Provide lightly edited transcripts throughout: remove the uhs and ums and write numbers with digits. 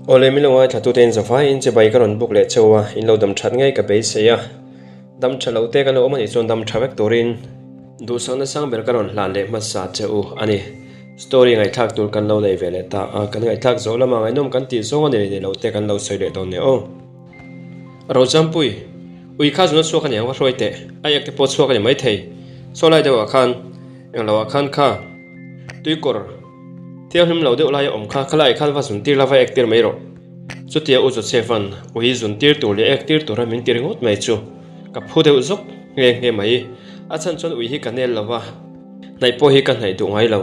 Awle min lo ngaithla tute in zavai in chibai ka rawn buk leh cheu a, in lo dam that ngei ka beisei a, dam tha lo te kan lo awm a nih chuan dam tha vek turin duhsakna sang ber ka rawn hlan leh hmasa che u a ni. Story ngaihthlak tur kan lo nei ve leh ta a, kan ngaihthlak zawh lama ngaihnawm kan tih zawng a ni leh ni lo te kan lo sawi leh dawn nia aw. Rochampui, ui kha zuna chhuak a ni ang va hruai teh, a ek te pawh chhuak a ni maithei, saw lai deuhah khan englo ah khan kha tuikawr thianghlim lo deuh laia awm kha khalai khan va zun tir la va ek tir mai rawh. Chutia U Joseph-a'n ui zun tir tur leh ek tir tura min ti ringawt mai chu ka phu deuh zawk nghe nghe mai, a chhan chuan ui hi ka nel lo va. Hnaih pawh hi ka hnaih duh ngai lo.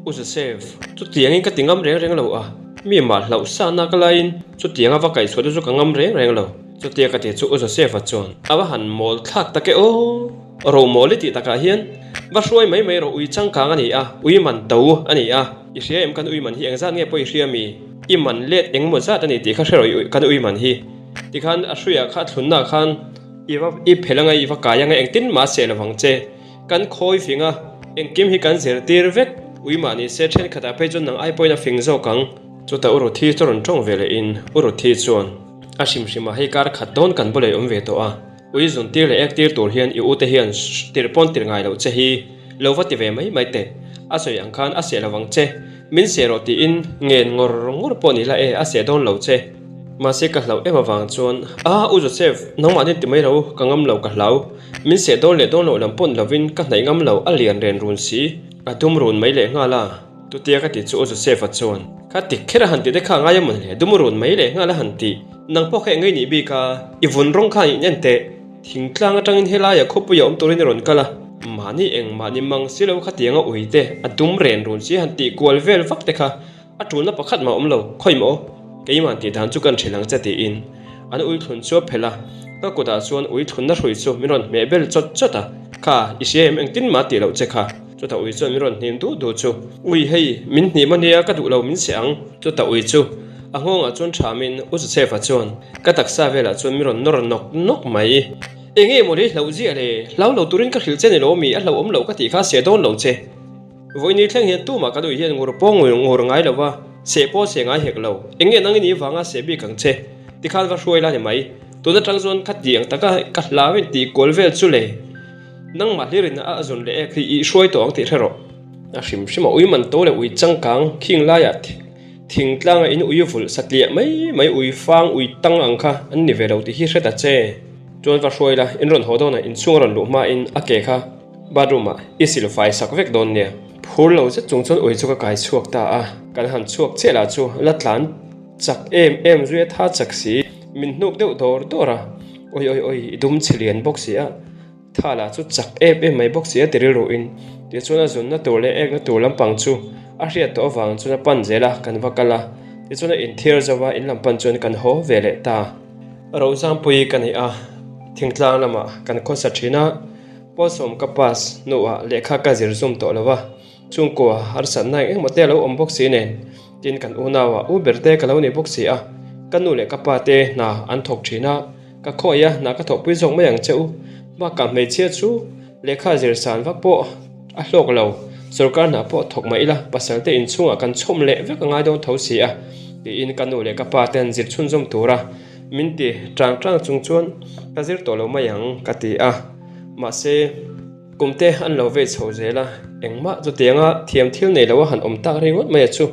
U Joseph, chutiangin ka ti ngam reng reng lo a, mi mah hlauh sa nak laiin chutianga va kaihchhuah te chu ka ngam reng reng lo. Chutia ka ti chu U Joseph-a chuan a va han mawl thlak tak e aw, ro mawl i tih takah hian va hruai mai mai rawh ui changkang a ni a, ui man to a ni a, i hria em kan ui man hi engzat nge pawh i hria mi, i man let engmaw zat a ni tih kha hre rawh i kan ui man hi. Tikhan a hruiah kha a thlunnaah khan i va i phelh anga i va kai anga engtin mah a seh lovang che. Kan khawi fing a, engkim hi kan zirtir vek. Ui mah ni se thenkhatah phei chuan nang ai pawhin a fing zawk ang. Chutah U Ruthi chu rawn tawng ve leh in, U Ruthi chuan, A hrim hrim ah hei kar khat dawn kan bulei awm ve tawh a, ui zun tir leh ek tir tur hian i ute hian tirh pawn tir ngai loh che hi lo va ti ve mai mai teh. A sawi ang khan a seh lo vang che, min seh rawh tiin ngen ngawr ngawr pawh ni la e a seh dawn lo che. Mahse ka hlauh em avang chuan, A U Joseph, nangmah nen ti mai lo, ka ngam lo ka hlau. Min seh dawn leh dawn loh lam pawn lovin ka hnaih ngam lo, a lian ren run si, a dum run mai leh nghal a. Chutia ka ti chu U Joseph-a chuan, Kha tik kher a han ti te kha ngai a mawn le, dum run mai leh nghal a han ti. Nang pawh kha eng ngei nih bik a, i vun rawng khan in en teh. Thingtlang atangin helaiah khawpuia awm turin i rawn kal a, mahni engmah ni mang si lo khatianga ui te, a dum ren run si han tih kual vel vak te kha A tulna pakhat mah awm lo, khawi maw? Keimah tih dan chu kan hrilh ang che tiin an ui thlun chu a phelh a, ka kutah chuan ui thlunna hrui chu min rawn hmeh bel chawt chawt a, Kha, i hria em engtin mah tih loh che kha? Chutah ui chuan min rawn hnim duh duh chu, Ui hei, min hnim a nia, ka duh lo min seh ang. Chutah ui chu a nghawngah chuan thamin U Joseph-a chuan ka taksa velah chuan min rawn nawr nawk nawk mai. Enge maw lei hlauh ziah le, hlau lo turin ka hrilh che ni lo mi, a hlauhawm loh ka tih kha seh dawn lo che. Vawiini thleng hian tumah kan ui hian ngur pawh ngur ngur ngai lo va, seh pawh seh ngai hek lo. Eng nge nang i nih vanga seh bik ang che? Tikhan va hruai la ni mai. Tun atang chuan kha ti ang taka ka hlau in tih kual vel chu le. Nangmah hlirin a zun leh ek hi i hruai tawh ang tih hre rawh. A hrim hrim a ui man to leh ui changkang khing laiah thingtlanga in ui vulh satliah mai mai ui fang ui tang ang kha an ni ve lo tih hi hre ta che. Chuan va hruai la, in rawn haw dawnah inchhung a rawn luh hmain a ke kha. Bathroom ah i sil fai sak vek dawn nia. Phur lo zet chung chuan ui chu ka kai chhuak ta a, kan han chhuak chiah lah chu la tlan chak em em zui a tha chak si, min hnuk deuh dawr dawr a, oi oi oi i dum chhe lian bawk si a, tha lah chu chak em em mai bawk si a ti rilru in tichuan a zunna tur leh ekna tur lampang chu a hriat tawh avang chuan a pan zel a, kan va kal a, tichuan a inthiar zo a in lam pan chuan kan haw ve leh ta. Rohzangpui ka ni a, thingtlang lamah kan khawsa thin a. Pawlsawm ka pass hnuah lehkha ka zir zum tawh lo a, chhungkua harsatna eng engmaw te a lo awm bawk si nen, tin kan unauah u ber te ka lo ni bawk si a, ka nu leh ka pa te hna an thawk thin a, ka khawi a hna ka thawhpui zawk mai ang che u, bakah hmeichhia chu lehkha zir san vak pawh a hlawk lo, sorkar hna pawh thawk mah ila pasal te inchhungah kan chhawm leh vek a ngai dawn tho si a, tiin ka nu leh ka pa ten zir chhunzawm tura min ti tang tang chung chuan ka zir tawh lo mai ang ka ti a. Mahse, kumte an lo vei chho zel a, engmah chutianga thiam thil nei loa han awm tak ringawt mai a chu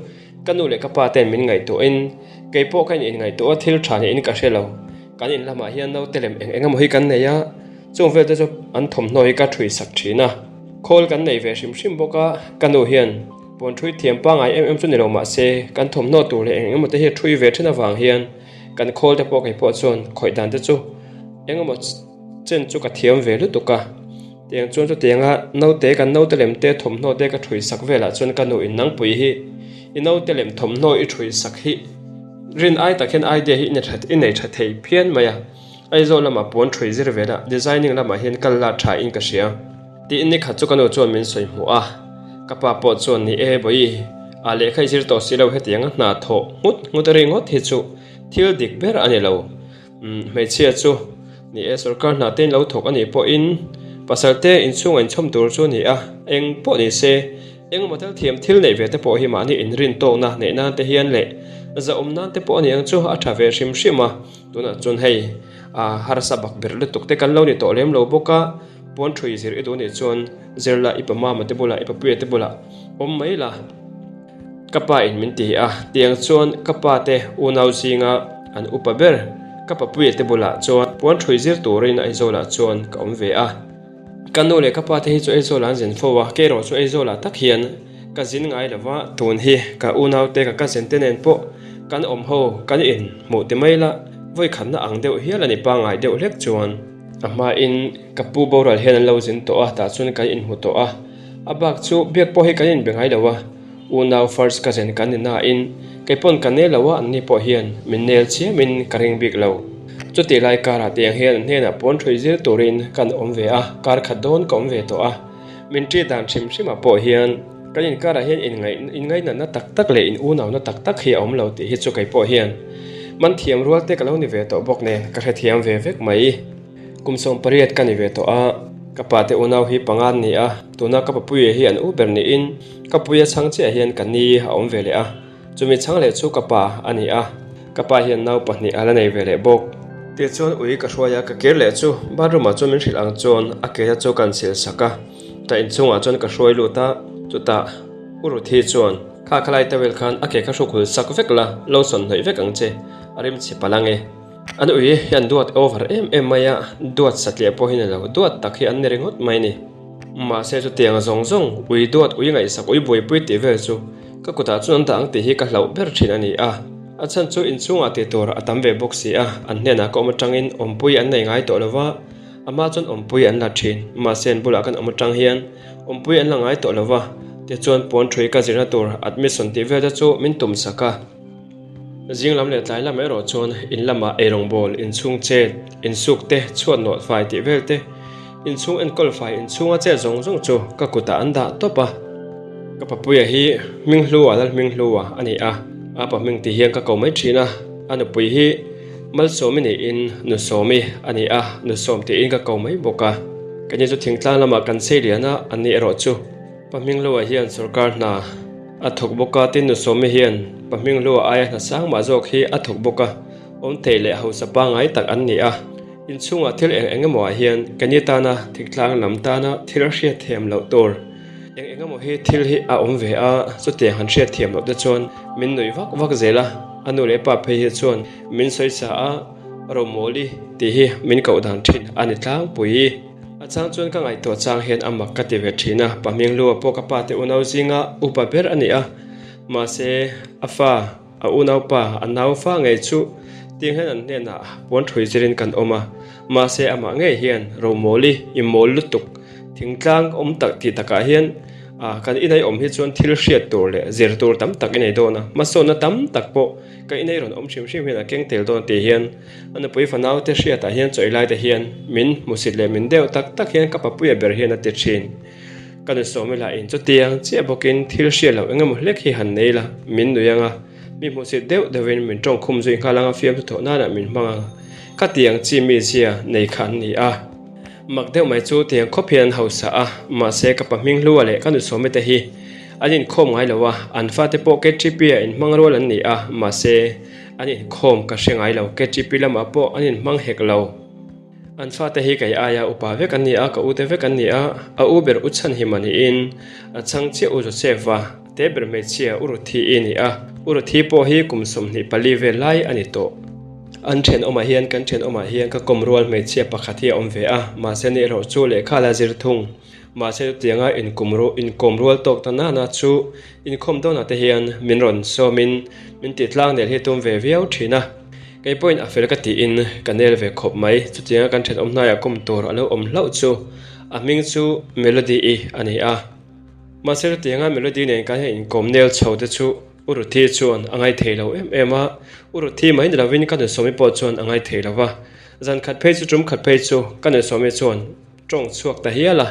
ka nu leh ka pa ten min ngaihtuahin kei pawh ka in ngaihtuah a thil tha niin ka hre lo. Kan in lamah hian naute lem eng eng emaw hi kan nei a, chung vel te chu an thawmhnaw hi ka thui sak thin a. Khawl kan nei ve hrim hrim bawk a, ka nu hian puan thui thiam pangngai em em chu ni lo mahse kan thawmhnaw tur leh eng eng emaw te hi a thui ve thin avang hian kan khawl te pawh kei pawh chuan khawih dan te chu eng emaw Chen chu ka thiam ve lutuk a, tiang chuan chutianga naute kan naute lem te thawmhnaw te ka thui sak velah chuan ka nu in nangpui hi i naute lem thawmhnaw i thui sak hi rin ai tak hian idea hi i nei tha thei phian mai a, Aizawl lamah puan thui zir velah designing lamah hian kal la tha in ka hria. Tiin ni khat chu ka nu chuan min sawi hmuh a, ka pa pawh chuan ni e bawi a lehkha i zir tawh si lo hetianga hna thawh nghut nghut ringawt hi chu thil dik ber a ni lo. Hmeichhia chu ni e, sorkar hna te in lo thawk a nih pawhin pasal te inchhunga inchhawm tur chu a ni a, eng pawh ni se, eng emaw thil thiam thil neih ve te pawh hi mahni inrin tawkna neih nan te hian leh Zahawm nan te pawh a ni ang chu a tha ve hrim hrim a, tunah chuan hei a harsa bak ber lutuk te kan lo ni tawh lem lo bawk a, puan thui zir i duh nih chuan zir la i pa mama te bulah i papuia te bulah awm mai la. Ka pa in min ti a, tiang chuan ka pa te unau zinga an upa ber ka papuia te bulah chuan puan thui zir turin Aizawlah chuan ka awm ve a. Ka nu leh ka pa te hi chu Aizawl ah an zin fo a, kei erawh chu Aizawl ah tak hian ka zin ngai lo va, tun hi ka unau te ka cousin te nen pawh kan awm ho kan in hmuh ti mai la, vawikhatna ang deuh hial a ni pangngai deuh hlek chuan. A hmain ka pu boral hian an lo zin tawh a, tah chuan kan inhmu tawh a, a bak chu biak pawh hi kan inbe ngai lo a, unau first cousin kan ni nain kei pawn ka nel lo a, anni pawh hian min nel chiamin ka ring bik lo. Chutih lai karah tiang hian an hnenah pawn ṭhui zir turin kan awm ve a, kar khat dawn ka awm ve tawh a, min ṭi dan hrim hrimah pawh hian kan inkarah hian inngainatna tak tak leh in unauna tak tak hi a awm lo tih hi chu kei pawh hian man thiam rual te ka lo ni ve tawh bawk nen ka hrethiam ve vek mai. Kum 18 ka ni ve tawh a, ka pa te unau hi panga an ni a, tuna ka papuia hi an u ber niin ka puia chhang chiah hian ka ni a awm ve leh a. Chumi chhang leh chu ka pa a ni a, ka pa hian nau pahnih a la nei ve leh bawk. Tichuan ui ka hruai a, ka kir leh chu bathroom ah chuan min hrilh ang chuan a kehna chu ka inchhil sak a, ta inchhungah chuan ka hruai lut a, chutah U Ruthi chuan, Kha khalai towel khan a ke kha hruk hul sak vek la, lo sawn hnawih vek ang che, a rim chhe palh ang e. An ui hi an duat over em em mai a, duat satliah pawh hi ni lo, duat tak hi an ni ringawt mai ni. Mahse chutiang zawng zawng ui duat ui ngaihsak ui buaipui tih vel chu ka kutah chuan an dah ang tih hi ka hlauh ber thin a ni a. A chhan chu inchhungah tih tur a tam ve bawk si a, an hnenah ka awm atangin awmpui an nei ngai tawh lo va, amah chuan awmpui an la thin. Mahse an bulah kan awm atang hian awmpui an la ngai tawh lo va, tichuan puan thui ka zirna tur admission tih vel te chu min tum sak a. Zing lam leh tlai lam erawh chuan in lamah eirawngbawl, inchhung chet, insuk te, chhuat nawh fai tih vel te, inchhung enkawl fai inchhunga chet zawng zawng chu ka kutah an dah tawp a. Ka papuia hi Hminghlua Lalhminghlua a ni a, a pa hming tih hian ka ko mai thin a, a nupui hi Malsawmi niin Nusawmi a ni a, Nusawm tiin ka ko mai bawk a. Keini chu thingtlang lamah kan sei lian a, anni erawh chu Pa Hminghlua hian sorkar hna a thawk bawk a, tin Nusawmi hian Pa Hminghlua aia hna sang mah zawk hi a thawk bawk a, awmthei leh hausa pangngai tak an ni a. Inchhungah thil eng eng emaw ah hian keini tana thingtlang lam tana thil a hriat thiam loh tur eng eng emaw hi thil hi a awm ve a, chutiang han hriat thiam loh te chuan min nuih vak vak zel a, a nu leh pa phei hi chuan min sawisa a, Romawli tih hi min koh dan thin a ni tlangpui. A chang chuan ka ngaihtuah chang hian a mak ka ti ve thin a, pa Hminglua pawh ka pa te unau zinga upa ber a ni a, mahse a fa, a unaupa, a nau fa ngei chu tiang hian an hnenah puan thui zirin kan awm a, mahse amah ngei hian Romawli i mawl lutuk thingtlang awm tak tih takah hian ah kan inei awm hi chuan thil hriat tur leh zir tur tam tak i nei dawn a, hmasawnna tam tak pawh ka inei rawn awm hrim hrim hian a keng tel dawn tih hian A nupui fanau te hriatah hian chawi lai te hian min hmusit leh min deuh tak tak hian ka papuia ber hian a ti thin. Ka nu sawmi lah in chutiang chiah bawkin thil hriat loh engemaw hlek hi han nei la, min nui ang a, mi hmusit deuh deuhin min tawngkhum zui nghal ang a fiamthu thawh nanah min hmang ang. Ka tiang chi mizia nei kha an ni a. Mak deuh mai chu tiang khawp hian an hausa a, mahse ka pa hming hlua leh ka nu sawmi te hi an inkhawm ngai lo a, an fate pawh KTP ah inhmang rual an ni a, mahse An inkhawm ka hre ngai lo, KTP lamah pawh an inhmang hek lo. An fate hi kei aia upa vek an ni a, ka ute vek an ni a, a u ber u Chhanhima niin a chhang chiah u Joseph a, te ber hmeichhia u Ruthi-i ni a, u Ruthi pawh hi kum 24 vel lai a ni tawh. An thenawmah hian kan thenawmah hian ka kawm rual hmeichhia pakhat hi a awm ve a, mahse ni erawh chu lehkha la zir thung. Mahse chutianga inkum ru inkawm rual tawk ta nana chu inkhawm dawnah te hian min rawn sawmin min tih tlang nel hi tum ve viau thin a. Kei pawhin a fel ka tiin ka nel ve khawp mai. Chutianga kan thenawm hnaiah kawm tur a lo awm hlauh chu a hming chu Melody-i a ni a. Mahse chutianga Melody nen kan han inkawm nel chho te chu U Ruthi chuan a ngaithei lo em em a. U Ruthi mai ni lovin ka nusawmi pawh chuan a ngaithei lo va. Zan khat phei chu tum khat phei chu ka nusawmi chuan Tawng chhuak ta hial a,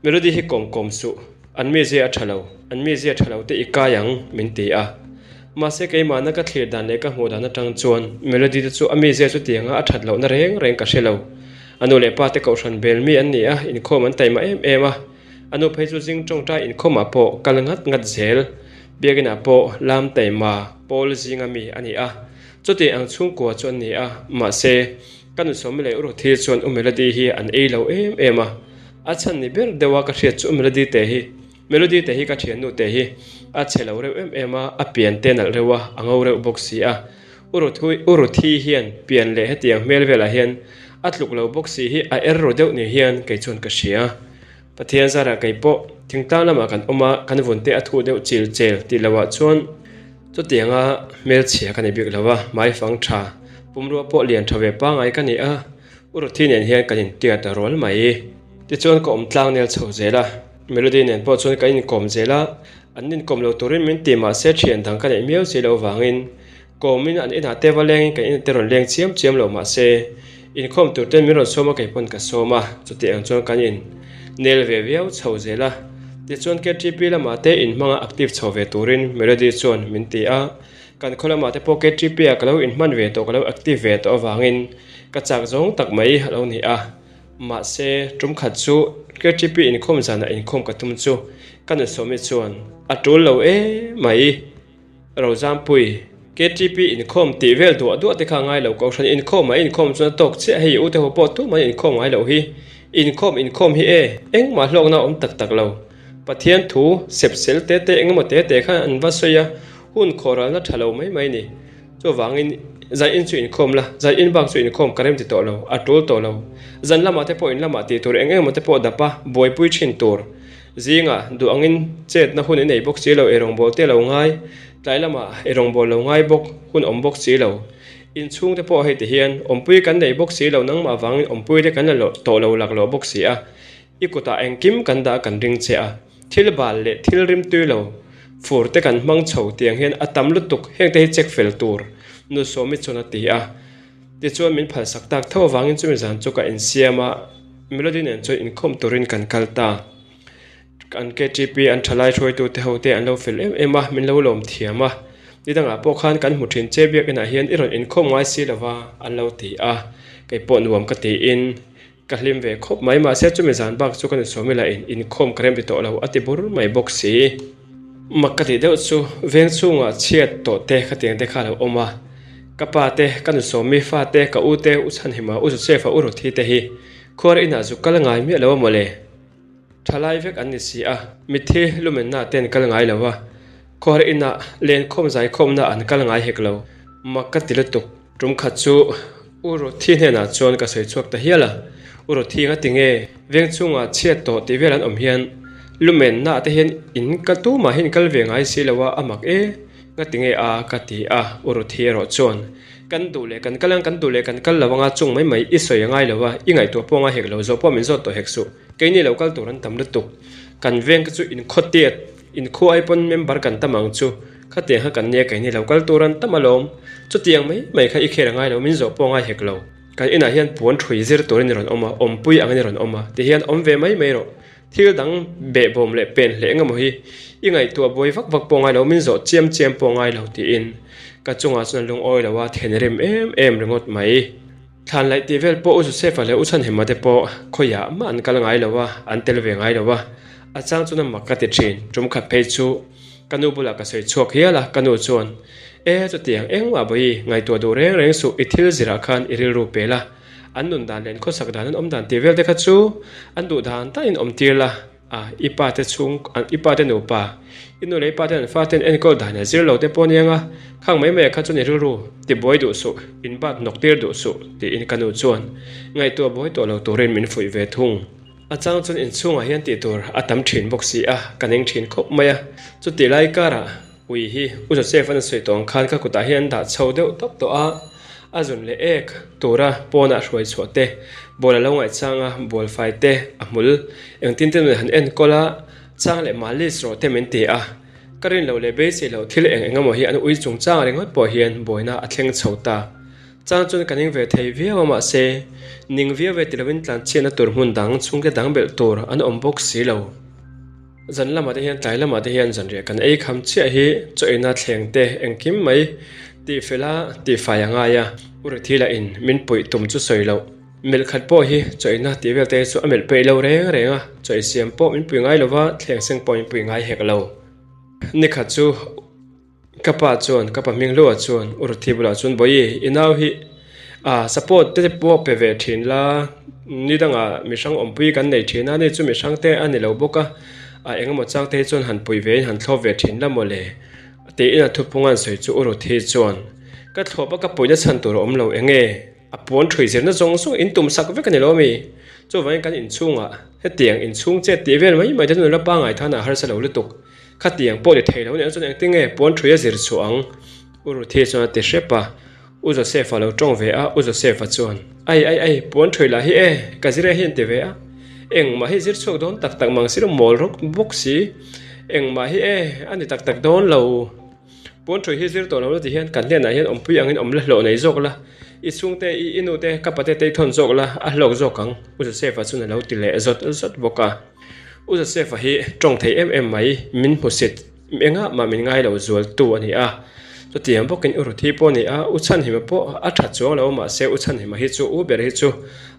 Melody hi kawm kawm suh, an mizia a tha lo, an mizia tha lo te i kai ang, min ti a. Mahse keimahna ka thlir dan leh ka hmuh dan atang chuan Melody te chu a mizia chutianga a that lohna reng reng ka hre lo. A nu leh pa te kohhran bel mi an ni a, inkhawm an taima em em a. A nu phei chu zing tawngtai inkhawmah pawh kal ngat ngat zel. Biakinah pawh lam taima pawl zinga mi a ni a, chuti ang chhungkua chu an ni a, mahse, ka nusawmi leh U Ruthi chuan U Melody hi an ei lo em em a, a chhan ni ber deuha ka hriat chu U Melody te hi, Melody te hi ka thiannu te hi a chhe lo reuh em em a, a pian te nalh reuh a, a ngo reuh bawk si a, U Ruthui, U Ruthi hian pian leh hetiang hmel velah hian a tluk lo bawk si hi a er ru deuh ni hian kei chuan ka hria. Pathian zarah kei pawh thingtlang lamah kan awm a, kan vun te a thuh deuh chil chel tih lohah chuan chutianga hmelchhia ka ni bik lo a, hmaifang tha, pumrua pawh lian tha ve pangngai ka ni a, U Ruthi nen hian kan intiat a rual mai. Tichuan ka awm tlang nel chho zel a, Melody nen pawh chuan kan inkawm zel a, an inkawm lo turin min ti mahse thian dang ka neih miau si loh vangin Kawmin an inah te va lengin kan inah te rawn leng chiam chiam lo mahse inkhawm tur ten min rawn sawm a kei pawn ka sawm a, chuti ang chuan kan in nel ve viau chho zel a. Tichuan KTP lamah te inhmanga active chho ve turin Melody chuan min ti a, kan khaw lamah te pawh KTP ah ka lo inhman ve tawh ka lo active ve tawh avangin ka chak zawng tak mai a lo ni a. Mahse tum khat chu KTP inkhawm zanah inkhawm ka tum chu ka nusawmi chuan a tul lo emai. Rozampui, KTP inkhawm tih vel duah duah te kha ngai lo, Kohhran inkhawm a inkhawm chuan a tawk chiah hei ute ho pawh tumah in inkhawm ngai loh hi, inkhawm inkhawm hi e, engmah hlawkna a awm tak tak lo. Pathian thu sep sel te te engemaw te te khan an va sawi a, hun khawhralna tha lo mai mai ni. Chuvangin zaiin chu inkhawm la, zaiin bak chu inkhawm ka rem ti tawh lo, a tul tawh lo. Zan lamah te pawh in lamah tih tur eng engemaw te pawh dap a, buaipui thin tur. Zingah duh angin chetna hun i nei bawk si lo, eirawngbawl te lo ngai, tlai lamah eirawngbawl lo ngai bawk, hun awm bawk si lo. Inchhung te pawh hei ti hian awmpui kan nei bawk si lo, nangmah vangin awmpui te kan la tawh lo laklawh bawk si a, i kutah engkim kan dah kan ring che a, thil bal leh thil rimtui lo fur te kan hmang chho tiang hian a tam lutuk, heng te hi check fel tur, Nu Sawmi chuan a ti a. Tichuan min phalsak tak tho avangin chumi zan chu ka insiam a, Melody nen chuan inkhawm turin kan kal ta. An KTP an thalai hruaitute ho te an lo fel em em a, min lo lawm thiam a. Ni dangah pawh khan kan hmu thin che biakinah hian i rawn inkhawm ngai si lova an lo ti a, kei pawh nuam ka tiin ka hlim ve khawp mai. Mahse chumi zan bak chu ka nusawmi lah in inkhawm ka rem ti tawh lo a ti bur mai bawk si. Mak ka tih deuh chu veng chhungah chhiat tawh te khatiang te kha a lo awm a, ka pa te, ka nusawmi fa te, ka u te, u Chhanhima, u Joseph-a, u Ruthi te hi khuar inah zuk kal ngai miah lo a mawle. Thalai vek an ni si a, mitthi lumenna te an kal ngai lo a, khuar inah lenkhawm zaikhawmna an kal ngai hek lo. Mak ka ti lutuk. Tum khat chu U Ruthi hnenah chuan ka sawi chhuak ta hial a, U Ruthi nga ti nge veng chhungah chhiat tawh tih vel an awm hian lumenna te hian in ka tumah hian kal ve ngai si lo a, a mak e nga ti nge a ka ti a, U Ruthi erawh chuan kan duh leh kan kal ang kan duh leh kan kal lo anga chung mai mai i sawi a ngai lo a, i ngaihtuah pawh ngai hek lo zawh pawh min zawt tawh hek suh, keini lo kal tur an tam lutuk kan veng te chu inkhawt tiat Inkhua ai pawn member kan tam ang chu, khatiang kha kan nia keini lo kal tur an tam alawm. Chutiang mai mai kha i khel a ngai lo, min zawh pawh a ngai hek lo. Kan inah hian puan ṭhui zir turin i rawn awm a, awmpui angin i rawn awm a, tihian awm ve mai mai rawh. Thil dang behbawm leh pen hleh engemaw hi i ngaihtuah buai vak vak pawh a ngai lo, min zawh chiam chiam pawh a ngai lo tiin ka chungah chuan a lungawi lo a, thenrim em em ringawt mai. Thlan laih tih vel pawh U Josefa leh U Chhanhima te pawh khawiah mah an kal ngai lo a, an tel ve ngai lo a. A chang chuan a mak ka ti thin. Tum khat phei chu ka nu bulah ka sawi chhuak hial a, ka nu chuan, E, chutiang engmah bawi ngaihtuah duh reng reng suh, i thil zirah khan i rilru pel a, an nun dan leh an khawsak dan an awm dan tih vel te kha chu an duh dan danin awm tir la. A, i pa te chhung, i pa te nupa, i nu leh i pa ten an fa ten enkawl dan a zir lo te pawh aniang a, khang mai mai ah kha chuan i rilru tibuai duh suh, in bat hnawk tir duh suh tiin ka nu chuan ngaihtuah buai tawh lo turin min fuih ve thung. A chang chuan inchhungah hian tih tur a tam thin bawk si a, ka ning thin khawp mai a, chutih lai karah ui hi U Joseph an sawi tawh ang khan ka kutah hian an dah chho deuh tawp tawh a, a zun leh ek tura pawnah hruai chhuah te, bual a lo ngaihchang a, bual fai te, a hmul engtin te nun han enkawl a, chang leh malis rawh te min ti a, ka rin loh leh beisei loh thil eng eng emaw hi an ui chungchang ringawt pawh hian buaina a thleng chho ta. Chang chuan ka ning ve thei viau a mahse, ning viau ve ti lovin tlanchhiatna tur hmun dang chhungte dang belh tur an awm bawk si lo. Zan lamah te hian tlai lamah te hian zanriah kan ei kham chiah hi chaw eina thleng te engkim mai tih fel a tih fai a ngai a, U Rethila in min puih tum chu sawi loh. Melh khat pawh hi chaw eina tih vel te hi chu a melh peih lo reng reng a, chaw ei siam pawh min pui ngai lo va, thleng seng pawh min pui ngai hek lo. Nikhat chu ka pa chuan, ka pa hming hlauh ah chuan U Ruthi bulah chuan Bawihi i nau hi ah support te pawh pe ve thin la, ni dangah mihrang awmpui kan nei thin a, ni chu mihrang te a ni lo bawk a, ah engemaw chang te hi chuan han pui ve in han thlawp ve thin la mawle tiin a thupung an sawi chu U Ruthi chuan ka thlawp a ka puihna chhan tur a awm lo enge? A puan ṭhui zirna zawng zawng in tum sak vek a ni lo ami? Chuvangin kan inchhungah hetiang inchhung chet tih vel mai mai te chu nula pangngai than ah harsa lo lutuk. Khatiang pawh ti thei lo nih chuan engtin nge puan ṭhui a zir chhuah ang? U Ruthi chuan a ti hrep a. U Joseph-a lo ṭawng ve a, U Joseph-a chuan, Ai ai ai, puan ṭhui lah hi e, ka zir e hi an ti ve a. Engmah hi zir chhuak dawn tak tak mang si lo mawl rawk bawk si. Engmah hi e, a ni tak tak dawn lo. Puan ṭhui hi zir tawh lo la ti hian kan hnenah hian awmpui angin awm la hlawh nei zawk la, i chhungte, i i nute, ka pate te i thawn zawk la, a hlawk zawk ang, U Joseph-a chuan a lo ti leh zawt zawt bawk a. U Joseph-a hi tawng thei em em mai, min hmusit engah mah min ngai lo zualtu a ni a. Chutiang bawkin U Ruthi pawh a ni a, U Chhanhima pawh a ṭha chuang lo mahse U Chhanhima hi chu U ber hi chu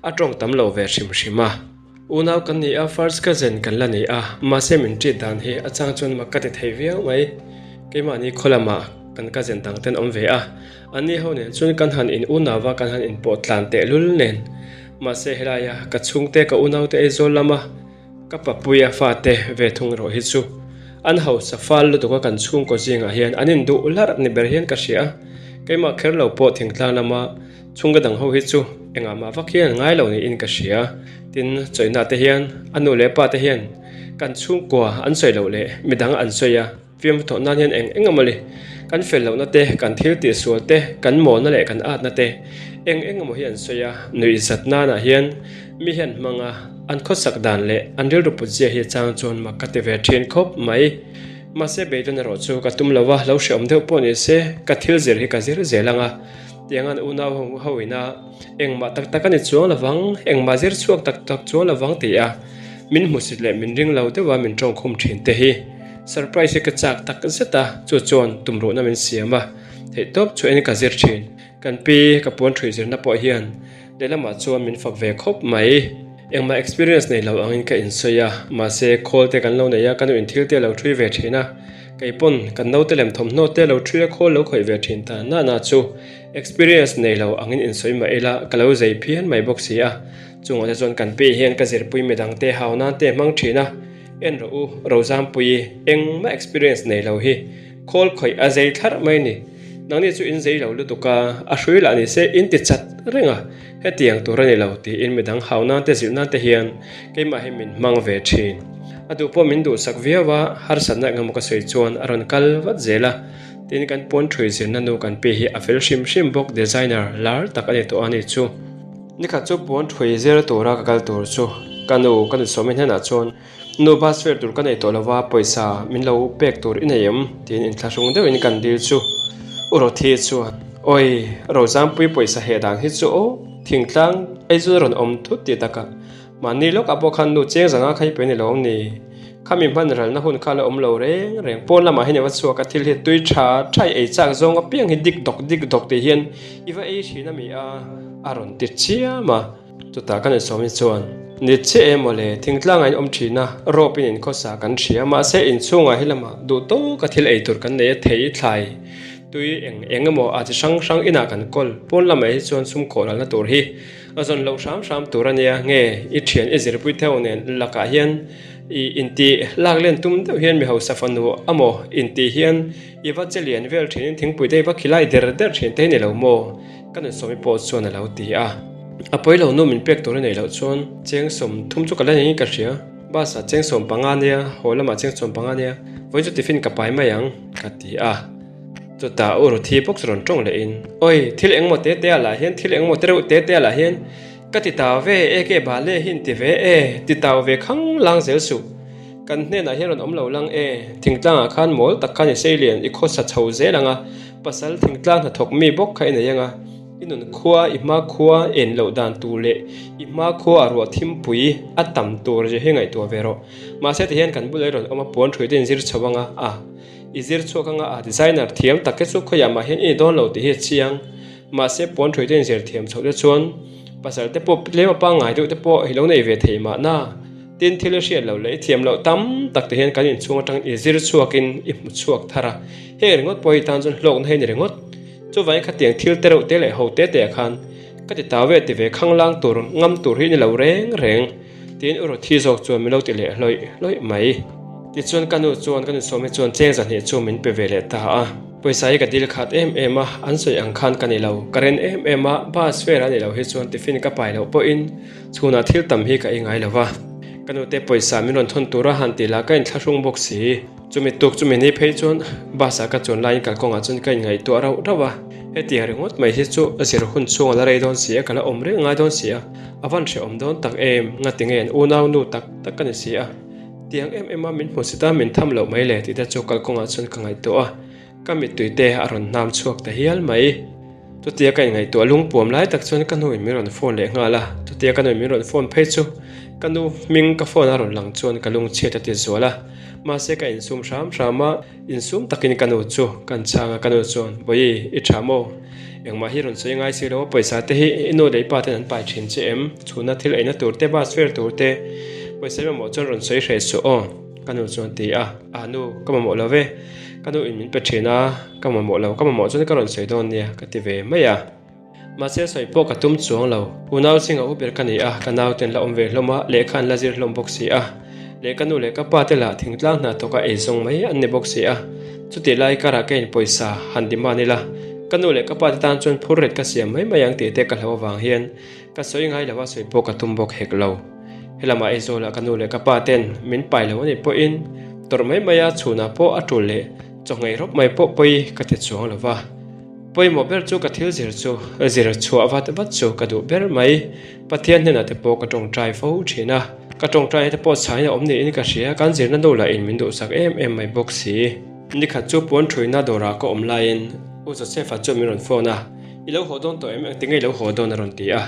a tawng tam lo ve hrim hrim a. Unau kan ni a, first cousin kan la ni a, mahse min treat dan hi a chang chuan mak ka ti thei viau mai. Keimahni khaw lamah kan cousin dang ten awm ve a, anni ho nen chuan kan han in unau a, kan han inpawh tlan tehlul nen. Mahse helaia ka chhungte ka unaute Aizawl lama ka papuia fate ve thung erawh hi chu an hausa fal lutuk a kan chhungkaw zingah hian an induh larh ni ber hian ka hria a, keimah kher lo pawh thingtlang lama Chhungka dang ho hi chu engah mah vak hian ngai lo niin ka hria. Tin, chawihna te hian a nu leh pa te hian kan chhungkua an sawi loh leh midang an sawi a, fiamthu thawh nan hian eng eng emaw le kan fel lohna te, kan thil tih sual te, kan mawlna leh kan atna te eng eng emaw hi an sawi a, nuihzat nanah hian mi hian hmang a, an khawsak dan leh an rilru put zia hi chang chuan mak ka ti ve thin khawp mai. Mahse beidawn erawh chu ka tum lo a, lo hreawm deuh pawh ni se ka thil zir hi ka zir zel ang a. Tiangan unau ho ho ina engmah tak tak a ni chuang lovang, engmah zir chhuak tak tak chuang lovang ti a min hmusit leh min ring lo deuha min tawngkhum thin te hi surprise hi ka chak tak zet a, chu chuan tumruhna min siam a, theihtawp chhuahin ka zir thin. Kan pi ka puan thui zirna pawh hian lehlamah chuan min fak ve khawp mai. Engmah experience nei lo angin ka insawi a, mahse khawl te kan lo nei a, ka nu in thil te a lo thui ve thin a. Kei pawn kan naute lem thawmhnaw te lo ṭhui a khawl lo khawih ve ṭhin ta na na chu experience nei lo angin insawi mah ila ka lo zei phian mai bawk si a. Chungah te chuan kan pi hian ka zirpui midang te hau nan te hmang ṭhin a, en rawh u Rozampui engmah experience nei lo hi khawl khawih a zei thlarh mai ni. Nangni chu in zei lo lutuk a, a hrui lah ni se in ti chat reng a, hetiang tur a ni lo tiin midang hau nan te zilh nan te hian keimah hi min hmang ve thin. A duh pawh min duhsak viau a, harsatna engemaw ka sawi chuan a rawn kal vat zel a, tin kan pawn thui zirna nu kan pi hi a fel hrim hrim bawk designer lar tak a ni tawh a ni chu. Nikhat chu pawn thui zir tura ka kal tur chu ka nu ka nusawmi hnenah chuan Nu bus fare tur ka nei tawh lova pawisa min lo pek tur i nei em? tiin inthlahrung deuhin kan dil chu U Rothi chuan Awi Rozampui pawisa heh dan hi chu aw thingtlang Aizawl rawn awm thut ti takah mahni lawkah pawh khan nu cheng zanga kha i pe ni lo awm ni? Khami hman ralna hun kha la awm lo reng reng pawn lamah hian i va chhuak a thil hi tui tha tha i ei chak zawng apiang hi dik dawk dik dawk tih hian i va ei thin a mi a a rawn ti chiam a. Chutah kan insawm hi chuan, Ni chiah em awle, thingtlangah in awm thin a, rawp in inkhawsa kan hria, mahse inchhungah hi lamah duh tawka thil ei tur kan nei a, thei thlai tui eng eng emaw a chi hrang hrang inah kan kawl, pawn lamah hi chuan sum khawh lalna tur hi a zawn loh hram hram tur a nia, nge i thian i zirpui theuh nen lakah hian i inti lak len tum deuh hian mi hausa fanu amaw inti hian i va che lian vel thinin thingpui te i va khilai der der thin te hi ni lo maw? Ka nunsawmi pawh chuan a lo ti a. A pawi lo nu min pek tur a neih loh chuan cheng 30 chu ka la neiin ka hria. Bus ah cheng 15 nia, haw lamah cheng 15 nia, vawiin chu tiffin ka pai mai ang, ka ti a. Chutah U Ruthi bawk chu rawn tawng lehin, Awi, thil engmaw te te ah lah hian, thil engmaw te reuh te te ah lah hian ka ti tau ve e ke bale hi in ti ve e, ti tau ve khang lang zel suh. Kan hnenah hian rawn awm lo lang e, thingtlangah khan mawl tak khan i sei lian i khawsa chho zel ang a, Pasal thingtlang hnathawk mi bawk kha i nei ang a, i nun khua, i hma khua en loh dan tur leh i hma khua a ruah thimpui a tam tur zia hi ngaihtuah ve rawh. Mahse tihian kan bulah i rawn awm a, puan ṭhui te in zir chho ang a, a i zir chhuak ang a, a designer thiam tak te chu khawiah mah hian i ni dawn lo tih hi a chiang. Mahse puan ṭhui te in zir thiam chhoh te chuan pasal te pawh tlem a pangngai deuh te pawh i lo nei ve thei mahna. Tin, thil i hriat loh leh i thiam loh tam tak te hian kan inchhung atangin i zir chhuakin i hmu chhuak thar a, heng ringawt pawh hi tan chuan hlawkna hi a ni ringawt. Chuvangin khatiang thil te reuh te leh ho te te ah khan ka ti tau ve ti ve khanglang tur ngam tur hi ni lo reng reng. Tiin u Ruthi zawk chuan min lo ti leh hlawih hlawih mai. Tichuan ka nu chuan ka nusawm hi chuan cheng zahnih chu min pe ve leh ta a. Pawisa hi ka dil khat em em a, an sawi ang khan ka ni lo. Ka ren em em a, bus fare a ni lo hi chuan tiffin ka pai loh pawhin chhunah thil tam hi ka ei ngai lo va. Ka nute pawisa min rawn thawn tura han tih lah ka inthlahrung bawk si. Chumi tuk chumi ni phei chuan bus ah ka chuan laiin kalkawngah chuan ka inngaihtuah rauh rauh a, hetiang ringawt mai hi chu zir hun chhung a la rei dawn si a, ka la awm reng ngai dawn si a, a van hrehawm dawn tak em, ngati nge an unau nu tak tak ka ni si a, tiang em em a min hmu si ta min tham loh mai le tih te chu kalkawngah chuan ka ngaihtuah a, ka mittui te a rawn hnam chhuak ta hial mai. Chutia ka inngaihtuah lungpuam lai tak chuan ka nuin min rawn phone leh nghal a, chutia ka nuin min rawn phone phei chu ka nu hming ka phone a rawn lang chuan ka lungchhiat a ti zual a, mahse ka insum hram hram a, insum takin ka nu chu kan chhang a, ka nu chuan Bawihi i tha maw? Engmah hi rawn sawi ngai si lo a, pawisa te hi i nu leh i pa ten an pai thin che em? Chhuna thil eina tur te, bus fare tur te, pawisa i mamawh chuan rawn sawi hreh suh aw ka nu chuan a ti a, ah nu ka mamawh lo ve, ka nu in min pe thin a. Ka mamawh lo, ka mamawh chuan ka rawn sawi dawn nia ka ti ve mai a. Mahse sawi pawh ka tum chuang lo. Unau zinga u ber ka ni a, ka naute an la awm ve hlawm a, lehkha an la zir hlawm bawk si a. Leh ka nu leh ka pa te lah thingtlang hna thawka eizawng mai an ni bawk si a. Chutih lai karah ka inpawisa han demand ila, ka nu leh ka pa te tan chuan phur ret ka siam mai mai ang tih te ka hlauh avang hian ka sawi ngai lo a, sawi pawh ka tum bawk hek lo. Helamah Aizawlah ka nu leh ka pa ten min pai lo a nih pawhin tawrh mai mai a chhunah pawh a tul leh Chawnghei rawp mai pawh pawi ka ti chuang lo va, pawimawh ber chu ka thil zir chu zir chhuah vat vat chu ka duh ber mai. Pathian hnenah te pawh ka tawngtai fo thin a, ka tawngtaina te pawh chhain a awm niin ka hria, kan zirna nu lah in min duhsak em em mai bawk si. Nikhat chu puan thuina dawrah ka awm laiin U Joseph-a chuan min rawn phone a, I lo haw dawn tawh em? Engtinge i lo haw dawn? a rawn ti a.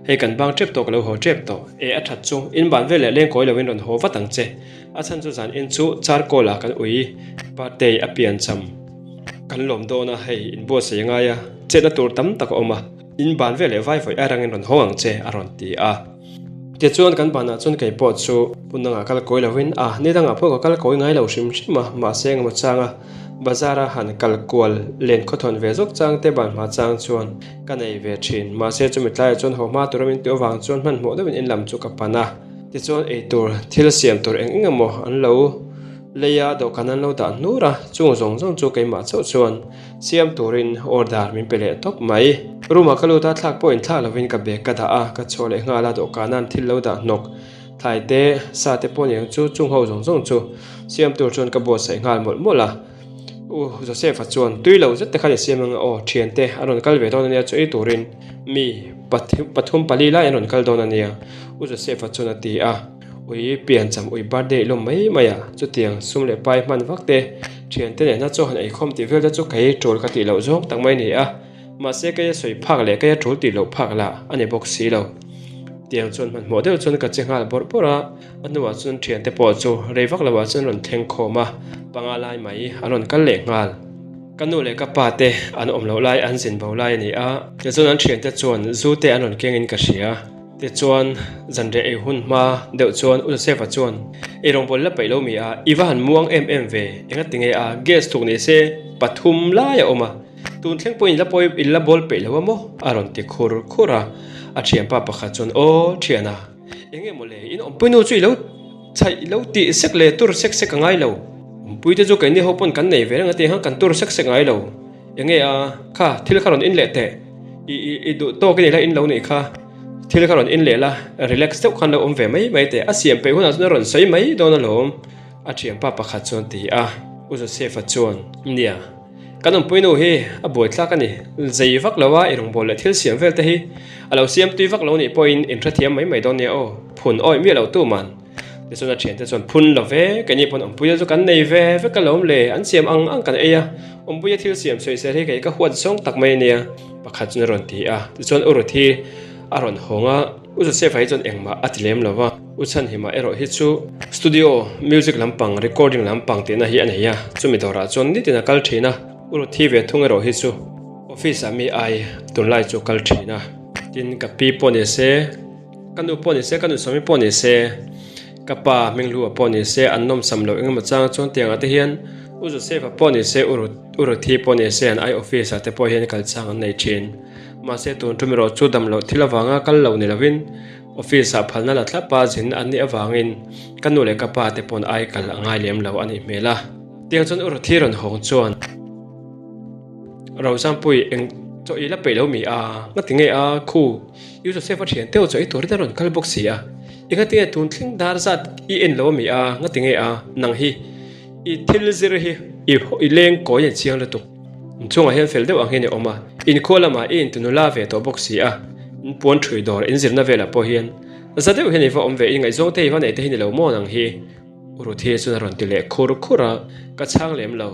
Hei kan bang tep tawh ka lo haw tep tawh. E a that chu, in ban veleh lengkawi loin rawn haw vat ang che. A chhan chu zan in chu charcoal ah kan ui partei a pian cham kan lawm dawn a, hei in buatsaih a ngai a, chetna tur tam tak a awm a, in ban veleh vai vawi airangin rawn haw ang che a rawn ti a. Tichuan kan banah chuan kei pawh chu hmun dangah kal kawi lovin a, ni dangah pawh ka kal kawi ngai lo hrim hrim a, mahse engemaw changa bazar a han kal kual len khawthawn ve zawk chang te ban hma chang chuan ka nei ve thin, mahse chumi tlaiah chuan haw hma tura min tih avang chuan hmanhmawh deuhin in lam chu ka pan a. Tichuan eitur thil siam tur eng eng emaw an lo lei a, dawhkan an lo dah hnur a, chung zawng zawng chu keimah chauh chuan siam turin order min pe leh tawp mai. Room ah ka lut a, thlak pawh inthlak lovin ka bag ka dah a, ka chhuah leh nghal a, dawhkana an thil lo dah hnawk thlai te, sa te pawh niang chu chung ho zawng zawng chu siam tur chuan ka buatsaih nghal mawlh mawlh a. U Joseph-a chuan tui lo zet te khan i siam anga aw, thiante a rawn kal ve dawn ania chu ei turin mi pathum pali lai an rawn kal dawn ania U Joseph-a chuan a ti a. Ui piancham ui birthday i lawm mai mai a, chutiang sum leh pai hman vak te thiante nena chaw han eikhawm tih vel te chu kei tul ka tih loh zawng tak mai a ni a. Mahse kei a sawi phak leh kei a tul tih loh phak lah a ni bawk si lo. Tiang chuan hmanhmawh deuh chuan ka che nghal bawrh bawrh a, a hnuah chuan thiante pawh chu rei vak loah chuan rawn thleng khawm a, panga lai mai an rawn kal leh nghal. Ka nu leh ka pa te an awm loh lai an zin bo lai a ni a, tichuan an thiante chuan zu te an rawn kengin ka hria. Tichuan zanriah ei hun hma deuh chuan U Joseph-a chuan ei rawngbâwl la peih lo mi a, i va han muang em em ve, engatinge a, gas thuk ni se pathum lai a awm a, Tun thleng pawhin la pawi in la bawl peih lo a maw? a rawn ti khur khur a. A thianpa pakhat chuan, Aw, thiana, eng nge mawle, in awmpui nu chu i lo chhaih i lo tih sek leh tur sek sek a ngai lo. Awmpui te chu keini ho pawn kan nei ve reng a tih khan kan tur sek sek ngai lo. Eng nge a, kha thil kha rawn in leh teh, i i i duh tawk i nei la in lo nih kha, thil kha rawn in leh la, relax deuh khan lo awm ve mai mai teh, a siam peih hunah chuan a rawn sawi mai dawn alawm, a thianpa pakhat chuan a ti a. U Joseph-a chuan, Nia. Kan awmpui nu hi a buai tlak a ni. Zei vak lo a, i rawngbâwl leh thil siam vel te hi a lo siam tui vak lo nih pawhin in hrethiam mai mai dawn nia aw, phun awih miah lo tu man. Tichuan a thiante chuan phun lo ve, keini pawn awmpuia chu kan nei ve vek alawm le, an siam ang ang kan ei a, awmpuia thil siam sawisel hi kei ka huat zawng tak mai ania, pakhat chuan a rawn ti a. Tichuan U Ruth hi a rawn hawng a. U Joseph-a hi chuan engmah a ti lem lo va, U Chhanhima erawh hi chu studio music lampang, recording lampang tihna hi a nei a, chumi dawrah chuan nitin a kal thin a, U Ruthi ve thung erawh hi chu office ah mi ai tunlai chu kal thin a. Tin, ka pi pawh ni se, ka nu pawh ni se, ka nu sawmi pawh ni se. Ka pa Hminghlua pawh ni se an nawmsam loh engemaw chang chuan tiangah te hian U Joseph-a pawh ni se U U Ruthi pawh ni se an ai office ah te pawh hian kal chang an nei thin. Mahse tun tum erawh chu dam loh thil avanga kal lo ni lovin office ah phalna la thlap a zin an nih avangin ka nu leh ka pa te pawn ai kal a ngai lem lo a nih hmel a. Tiang chuan U Ruthi rawn hawng chuan. Rosampui eng chaw i la peih lo mi a? Ngati nge a khu U Joseph a thian teuh chaw i turin a rawn kal bawk si a. I ngati nge tun thleng dar zat i en lo mi a? Ngati nge a nang hi i thil zir hi i i leng kawi a chiang lutuk. Inchhungah hian fel deuh ang hian i awm a, inkhua lamah i intunula ve tawh bawk si a, in puan thui dawr in zirna velah pawh hian za deuh hian i va awm ve i ngaihzawng te i va neih te hi ni lo maw nang hi? Ruthi chuan a rawn ti leh khur khur a, ka chhang lem lo.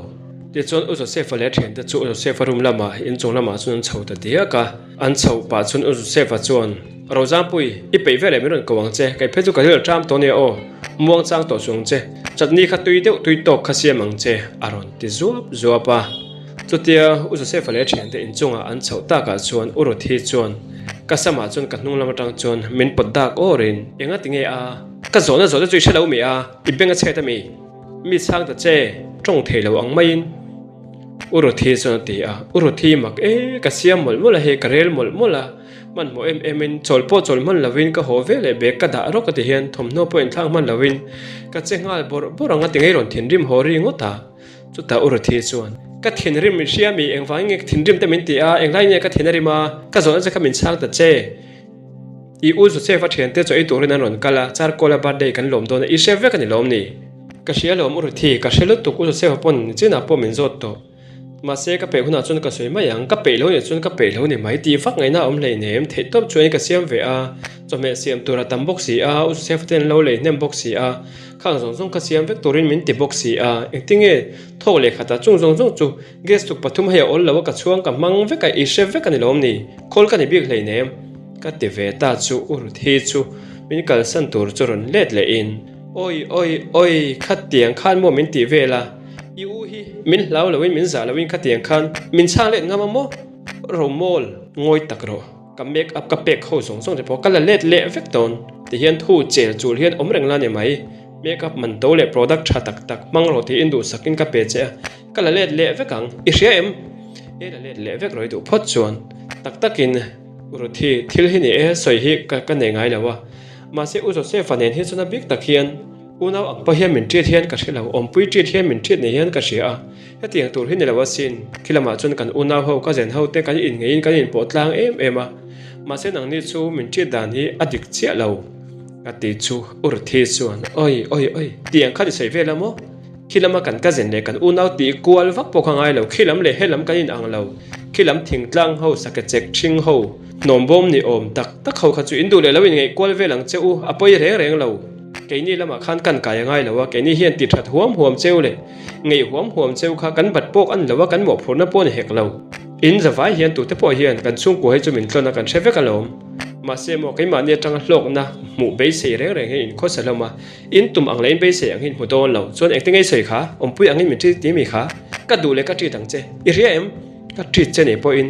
Tichuan U Joseph-a leh a thiante chu U Joseph-a room lamah, inchung lamah chuan an chho ta diak a. An chhoh pah chuan U Joseph-a chuan, Rozangpui, i peih veleh min rawn ko ang che, kei phei chu ka ril ṭam tawh nia aw, muang chang tawh suh ang che, chutney kha tui deuh tui tawk kha siam ang che, a rawn ti zuap zuap a. Chutia U Joseph-a leh a thiante inchungah an chhoh takah chuan U Ruthi chuan ka samah chuan ka hnung lam atang chuan min pawt dak awrin, Enga ti nge a? Ka zawhna zawhna chu i hre lo mi a, i beng a chhet a mi? Mi chhang ta che, tawng thei lo ang maiin U Ruthi chuan a ti a. U Ruthi mak e, ka siam mawlh mawlh a hei, ka rel mawlh mawlh a, hmanhmawh em em in chawl pawh chawl hman lovin ka haw ve leh bag ka dah rawk a ti hian thawmhnaw pawh inthlak hman lovin ka che nghal bawrh bawrh ang a ti ngei rawn thinrim haw ri ngawt a. Chutah U Ruthi chuan, Ka thinrim i hria mi, engvangin nge ka thinrim te min ti a, englai nge ka thin a rim a, ka zawhna che kha min chhang ta che. I u Joseph a thiante chaw ei turin an rawn kal a, Charcoal-a birthday kan lawm dawn a, i hre vek a ni lawm ni? Ka hria lawm U Ruthi, ka hre lutuk, U Joseph-a pawn nichinah pawh min zawt tawh. Mahse, ka peih hunah chuan ka sawi mai ang, ka peih lo nih chuan ka peih lo ni mai tih vak ngaihna a awm hleinem, theihtawp chuan ka siam ve a, chawhmeh siam tur a tam bawk si a, U Joseph-a ten an lo lei hnem bawk si a, khang zawng zawng ka siam vek turin min ti bawk si a, engtinge thawk leh khatah chung zawng zawng chu Gas tuk pathum hei a awl lo a ka chhuang ka hmang vek a i hre vek a ni lawm ni? Khawl ka ni bik hleinem. Ka ti ve ta chu u Ruthi chu min kalsan tur chu rawn let leh in Awi awi awi khatiang khan maw min tih vel a i u hi min hlau lo in min zah lo in khatiang khan min chhang let ngam a maw? Romawl ngawi tak rawh ka make up ka pek ho zawng zawng te pawh ka la let leh vek dawn ti hian thu chel chul hian awm reng la ni mai make up man to leh product tha tak tak hmang rawh tiin duhsak in ka pe che a. Ka la let leh vek ang, i hria em? E la let leh vek rawih duh phawt chuan tak takin Ruthi thil hi ni e sawi hi ka ka nei ngai lo a, mahse U Joseph-a nen hi chuan a bik tak hian unau ang pawh hian min treat hian ka hre lo, awmpui treat hian min treat nei hian ka hria a, hetiang tur hi ni lo asin, khi lamah chuan kan unau ho ka zen ho te kan inngeiin kan inpawh tlang em em a, mahse nangni chu min treat dan hi a dik chiah lo ka ti chu U Ruthi chuan awi awi awi tiang khan i sawi vel a maw? Khi lama kan cousin leh kan unau tih kual vak pawh kha ngai lo, khi lam leh he lam kan in ang lo, khi lam thingtlang ho, sakechek ṭhing ho, hnawmbawm ni awm tak tak ho kha chu in duh leh lo in ngaih kual vel ang che u, a pawi reng reng lo. Keini lamah khan kan kai a ngai lo a, keini hian ti that huam huam cheu leh ngeih huam huam cheu kha kan bat pawk a ni lo a, kan mawhphurhna pawh a ni hek lo. In zavai hian tute pawh hian kan chhungkua hi chu min tlawn a kan hre vek alawm. Mahse maw keimahni atanga hlawkna hmuh beisei reng reng hian in khawsa hlawm a, In tum ang leh in beisei ang hi in hmu dawn lo. Chuan engte ngei sawi kha? Awmpui angin min treat ti mi kha? Ka duh leh ka treat ang che. I hria em? Ka treat che nih pawhin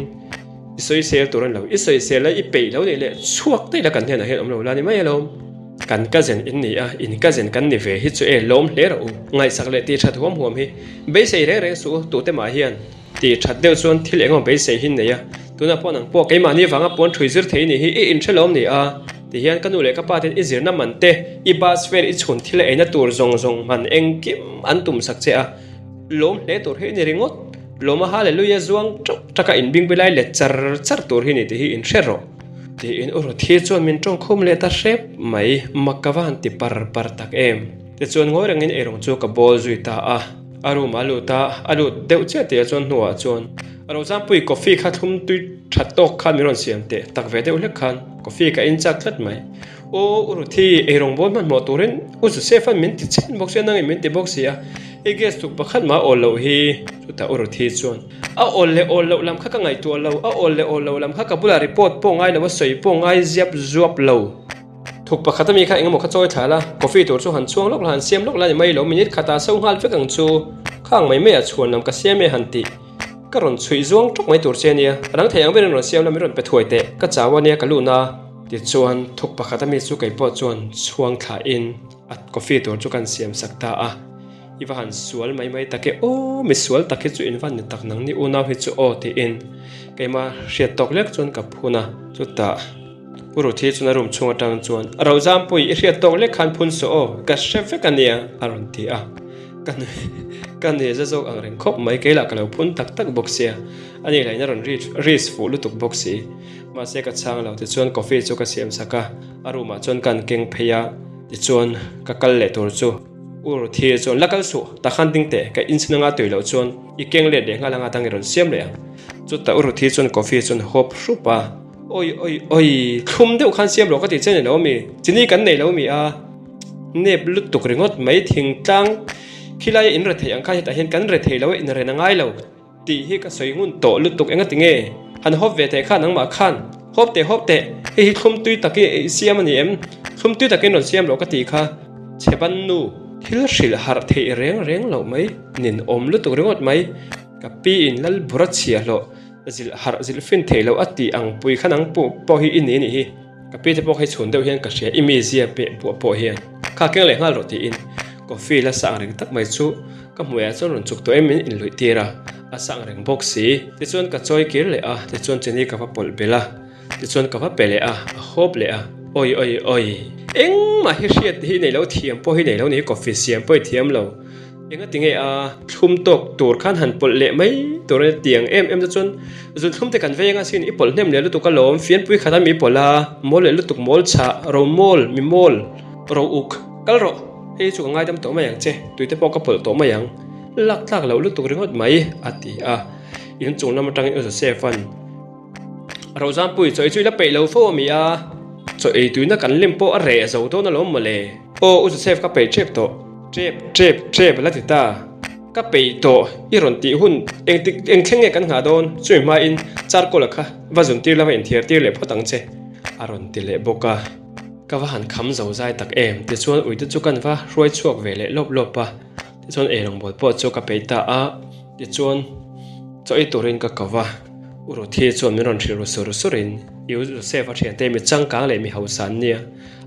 i sawisel tur a ni lo. I sawisel a i peih lo nih leh chhuak daih la kan hnenah hian awm lo la ni mai alawm. Kan cousin in ni a, in cousin kan ni ve hi chu e lawm hle rawh u. Ngaihsak leh tih that huam huam hi beisei reng reng suh u, tute mah hian. Tih that deuh chuan thil engemaw beisei hi nei a, tunah pawh nang pawh keimahni vanga puan ṭhui zir thei nih hi i inhre lawm ni a, ti hian ka nu leh ka pa ten i zirna man te, i bus fare, i chhun thil a eina tur zawng zawng man engkim an tum sak che a, lawm hle tur hi i ni ringawt, lawma hallelujah zuang ṭeuh ṭaka inbingbi lai let char char tur hi ni tih hi inhre rawh. Tiin u Ruthi chuan min ṭawngkhum leh ta hrep mai, mak ka va han ti par par tak em. Tichuan ngawi rengin eirawng chu ka bawl zui ta a. A room a lut a, a lut deuh chiah tih ah chuan hnuah chuan Rozampuii coffee kha thlum tui tha tawk khan min rawn siam teh tak ve deuh hlek khan coffee ka in chak tlat mai. Aw U Ruthi, eirawng bawl hmanhmawh turin U Joseph-a'n min ti chhen bawk sia nangin min ti bawk si a, hei gas tuk pakhat mah a awl loh hi. Chutah U Ruthi chuan a awl leh awl loh lam kha ka ngaihtuah lo, a awl leh awl loh lam kha ka bulah report pawh ngai lo a sawi pawh ngai ziap zuap lo. Thuk pakhat ami kha engemaw kha chawi thla la, coffee tur chu han chhuang lawk la, han siam lawk la ni mai lo, minute khatah so nghal vek ang chu, khang mai maiah chhuan lam ka siam e han tih. Ka rawn chhuih zuang tawk mai tur che ania, a dang thei ang berin rawn siam la min rawn pe thuai teh, ka chau ania ka luhna. Tichuan thuk pakhat ami chu keipawh chuan chhuang thlahin. A coffee tur chu kan siam sak ta a. I va han sual mai mai tak e aw, mi sual tak hi chu in van ni tak nang ni unau hi chu aw tiin keimah hriat tawk lek chuan ka phun a. Chutah Pu Ruthi chuan a room chhung atang chuan, Rozampui, i hriat tawk lek khan phun suh aw, ka hre vek a nia a rawn ti a. Ka nui ka nui za zawk ang reng khawp mai, keilah ka lo phun tak tak bawk sia, a ni lahin a rawn risk fuh lutuk bawk si. Mahse ka chhang lo, tichuan coffee chu ka siam sak a, a room ah chuan ka han keng phei a, tichuan ka kal leh tur chu. U Ruthi chuan la kal suh, tak khan ding teh, ka inchhin anga tui loh chuan i keng let leh nghal anga dang i rawn siam leh ang. Chutah U Ruthi chuan coffee chuan hawp hrup a, Awi awi awi, thlum deuh khan siam rawh ka tih che ni lo ami, chini kan nei lo mi a, nep lutuk ringawt mai thingtlang khilaia in rethei ang khan hetah hian kan rethei lo e, inren a ngai lo. Tih hi ka sawi ngun tawh lutuk enga tinge? Han hawp ve teh kha nangmah khan hawp teh hawp teh, hei hi thlum tui tak i siam a ni em? Thlum tui takin rawn siam rawh ka tih kha chhe ban nu. Thil hrilh harh theih reng reng loh mai, nin awm lutuk ringawt mai, ka pi in lal bura chhia hlawh zilh harh zilh fin theih loh a tih ang pui kha nang pawh hi i ni a nih hi. Ka pi te pawh khi chhun deuh hian ka hria i mizia peh buah pawh hian kha keng leh nghal rawh tiin coffee la sa ang reng tak mai chu ka hmuiah chuan rawn chuk tawh em min inluih tir a, a sa ang reng bawk si. Tichuan ka chawi kir leh a, tichuan chini ka va pawlh belh a, tichuan ka va pe leh a, a hawp leh a, awi awi awi. Engmah hi hriat hi nei lo thiam pawh hi nei lo ni coffee siam pawh i thiam lo. Enga tinge a thlum tawk tur khan han pawlh leh mai tur a tiang em em te chuan zunthlum te kan vei anga sin i pawlh hnem leh lutuk alawm fianpui khat a mi pawlh a mawl leh lutuk mawl chhah ro mawl mi mawl ro uk kal rawh hei chu ka ngaidam tawh mai ang che tui te pawh ka pawlh tawh mai ang lak tlak loh lutuk ringawt mai a ti a inchung lam atangin u Joseph an Rozampui chaw ei chu i la peih lo fo a mi a, chaw ei tuina kan lem pawh a reh zo dawn alawm mawle. Aw U Joseph ka peih tep tawh. Tep tep tep la ti ta. Ka peih tawh i rawn tih hun engtik eng thleng nge kan nghah dawn chumi hmain charcoal kha va zun tir la va inthiar tir leh phawt ang che a rawn ti leh bawk a. Ka va han kham zo zai tak em tichuan uite chu kan va hruai chhuak ve leh lawp lawp a. Tichuan eirawngbawl pawh chu ka peih ta a, tichuan chaw ei turin ka ko va, U Ruthi chuan min rawn hrilh ru sur surin, U Joseph a thiante mi changkang leh mi hausa an nia,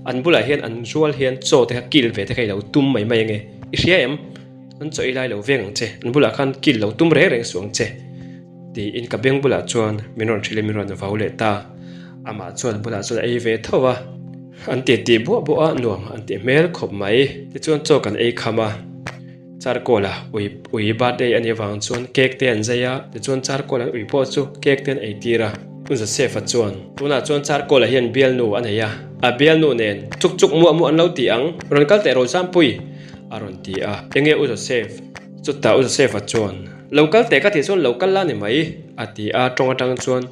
an bulah hian an rual hian chaw te kha kil ve te kha i lo tum mai mai ange, i hria em? An chaw ei lai lo veng ang che, an bulah khan kil lo tum reng reng suh ang che, tiin ka beng bulah chuan min rawn hrilhin min rawn vau leh ta, amah chuan a bulah chuan a ei ve tho va. An ti tih buah buah a, nuam an ti hmel khawp mai. Tichuan chaw kan ei kham a, charcoal a ui ui birthday a nih avang chuan cake te an zai a, tichuan charcoal an ui pawh chu cake te an ei tir a. Pu Joseph-a chuan, Tunah chuan charcoal-a hian bialnu a nei a, a bialnu nen chuk chuk muah muah an lo ti ang, rawn kal teh Rozampui a rawn ti a. Enge U Joseph? Chutah U Joseph-a chuan, Lo kal teh ka tih chuan lo kal la ni mai a ti a, tawng atang chuan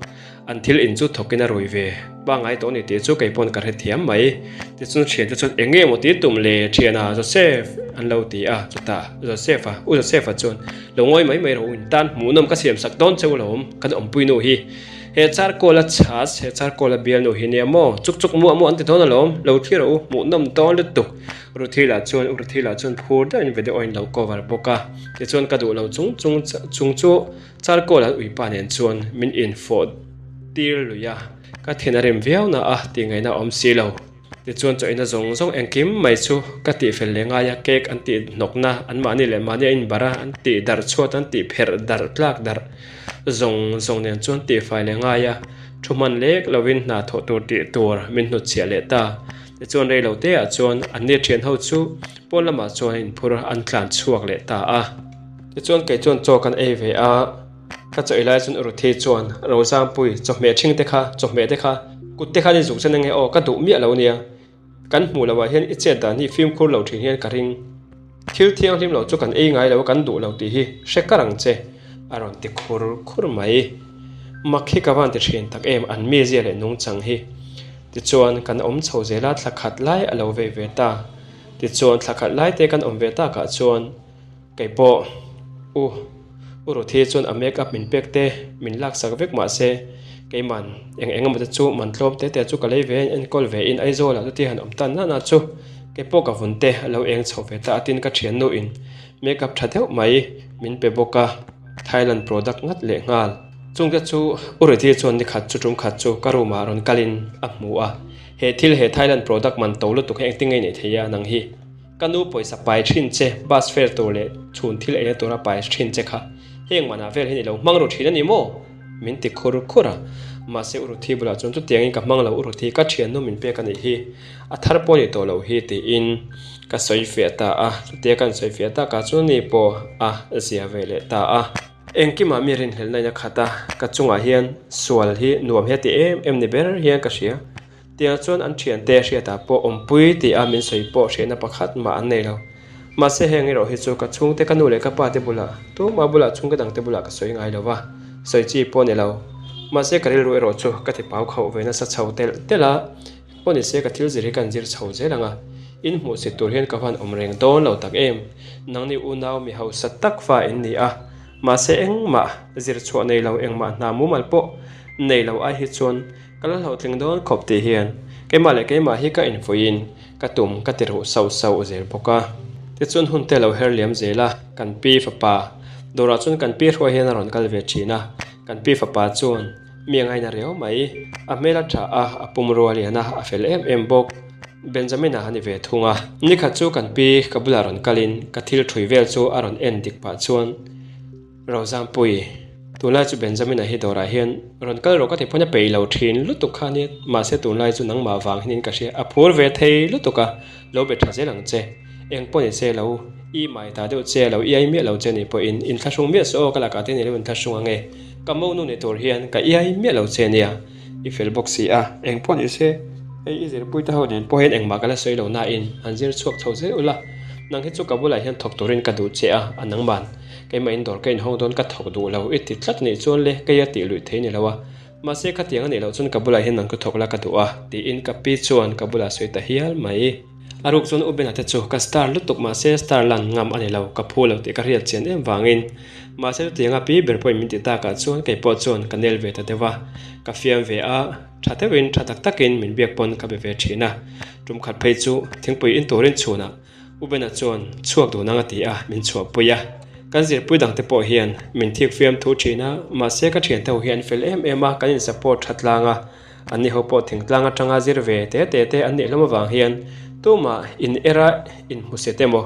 An thil in chu thawkin a rui ve. Pangai tawh ni tih chu kei pawn ka hrethiam mai. Tichuan thiante chuan eng nge maw ti tum le thiana Joseph an lo ti a, chutah Joseph-a, U Joseph-a chuan lo ngawi mai mai rawh u in tan hmuhnawm ka siam sak dawn cheu alawm kan awmpui nu hi. He charcoal a chhas, he charcoal a bial nu hi nia maw chuk chuk muah muah an ti dawn alawm, lo thlir rawh u hmuhnawm dawn lutuk. Ruthila chuan U Ruthila chuan phur deuhin video in lo cover bawk a, tichuan ka duh lo chung chung chung chu Charcoal an uipa nen chuan min infawh tir lui a, ka thin a rim viau na a tih ngaihna a awm si lo. Tichuan chawina zawng zawng engkim mai chu ka tih fel leh ngai a, cake an tih hnawkna, anmahni leh mahni a inbarh a, an tih darh chhuat, an tih pherh darh tlak darh zawng zawng nen chuan tih fai leh ngai a, thu hman lek lovin hna thawh tur tih tur min hnutchhiah leh ta. Tichuan rei lo te ah chuan anni thian ho chu pawn lamah chuan an inphur a, an tlan chhuak leh ta a. Tichuan kei chuan chaw kan ei ve a, ka chaw ei lai chuan Ruthi chuan Rozangpui chawhmeh ṭhing te kha, chawhmeh te kha, kut te khan i zuk chen ange aw, ka duh miah lo nia. Kan hmuh loh ah hian i chet dan hi fimkhur lo ṭhin hian ka ring. Thil thianghlim lo chu kan ei ngai lo a, kan duh lo tih hi hre kar ang che, a rawn ti khur khur mai. Mak hi ka van ti ṭhin tak em, an mizia leh nungchang hi. Tichuan kan awm chho zel a, thla khat lai a lo vei ve ta. Tichuan thla khat lai te kan awm ve takah chuan, Kei pawh U U Ruthi chuan a make up min pek te min laksak vek mah se keiman eng eng emaw te chu man tlawm te te chu ka lei ve a enkawl ve in Aizawl ah chuti han awm tan nana chu kei pawh ka vun te a lo eng chho ve ta a tin ka thiannu in make up tha deuh mai min pe bawk a Thailand product ngat leh nghal. Chungte chu U Ruthi chuan nikhat chu tum khat chu ka room ah rawn kal in a hmu a he thil he Thailand product man to lutuk hi engtin nge i neih thei a nang hi. Ka nu pawisa pai thin che, bus fare tur leh chhun thil eina tura pai thin che kha heng manah vel hian i lo hmang ru thin a ni maw? Min ti khur khur a. Mahse u Ruthi bulah chuan chutiangin ka hmang lo u Ruthi, ka thiannu min pek a nih hi, a thar pawh a ni tawh loh hi tiin ka sawi fiah ta a. Chutia ka insawi fiah takah chuan ni pawh a zia ve leh ta a. Engkimah mi rinhlelhna in a khat a, ka chungah hian sual hi nuam hi a ti em em ni ber hian ka hria. Tiang chuan an thiante hriatah pawh awmpui tih a min sawi pawh hriatna pakhat mah an nei lo. Mahse heng erawh hi chu ka chhungte ka nu leh ka pa te bulah, tumah bulah chhungte dangte bulah ka sawi ngai lo va, sawi chi pawh a ni lo. Mahse ka rilru erawh chu ka ti pau khauh ve nasa chho telh telh a, pawh ni se ka thil zir hi ka inzir chho zel ang a, in hmuhsit tur hian ka van awm reng dawn lo tak em. Nangni unau mi hausa tak fa in ni a, mahse engmah zir chhuah nei lo engmah hna mumal pawh nei lo ai hi chuan Ka la hlawhtling dawn khawp tih hian keimah leh keimah hi ka infuihin ka tum ka ti ruh sauh sauh zel bawk a. Tichuan hun te lo her liam zel a, kan pi fapa dawrah chuan kan pi hruai hian a rawn kal ve thin a, kan pi fapa chuan mi a ngaina riau mai. A hmel a tha a, a pumrua lian a, a fel em em bawk. Benjamin-a a ni ve thung a. Nikhat chu kan pi ka bulah rawn kalin ka thil thui vel chu a rawn en dik pah chuan, Rozampui, tunlai chu Benjamin-a hi dawrah hian rawn kal rawh ka ti pawn a peih lo thin lutuk kha ania, mahse tunlai chu nangmah vang hian ka hria, a phur ve thei lutuk a, lo be tha zel ang che, eng pawh ni se lo i mai ta deuh che, lo iai miah lo che ni pawhin inthlahrung miah suh aw, ka lakah te ni lo inthlahrung ang e, ka monu ni tur hian ka iai miah lo che nia, i fel bawk si a, eng pawh ni se hei i zirpui te ho nen pawh hian engmah ka la sawi lo nain han zir chhuak chho zel ula, nang hi chu ka bulah hian thawk turin ka duh che a, a nangman. Keimah in dawr ka inhawng dawn ka thawk duh lo i ti tlat nih chuan le kei a tih luih thei ni lo a, mahse khatiang a nih loh chuan ka bulah hian nang ka thawk la ka duh a tiin ka pi chuan ka bulah sawi ta hial mai. A ruk chuan U Bena te chu ka star lutuk mahse star lan ngam a ni lo, ka phu lo tih ka hriat chian em vangin mahse chutiang a pi ber pawhin min ti takah chuan kei pawh chuan ka nel ve ta deuh a, ka fiam ve a, tha deuhin tha tak takin min biak pawn ka be ve thin a, tum khat phei chu thingpui in turin chhunah U Bena chuan chhuak dun ang a ti a, min chhuahpui a. Kan zirpui dangte pawh hian min thik fiam thu thin a, mahse ka thiante ho hi an fel em em a, kan in support tha tlang a, anni ho pawh thingtlang atanga zir ve te te te an nih hlawm avang hian tumah in er a in hmusit emaw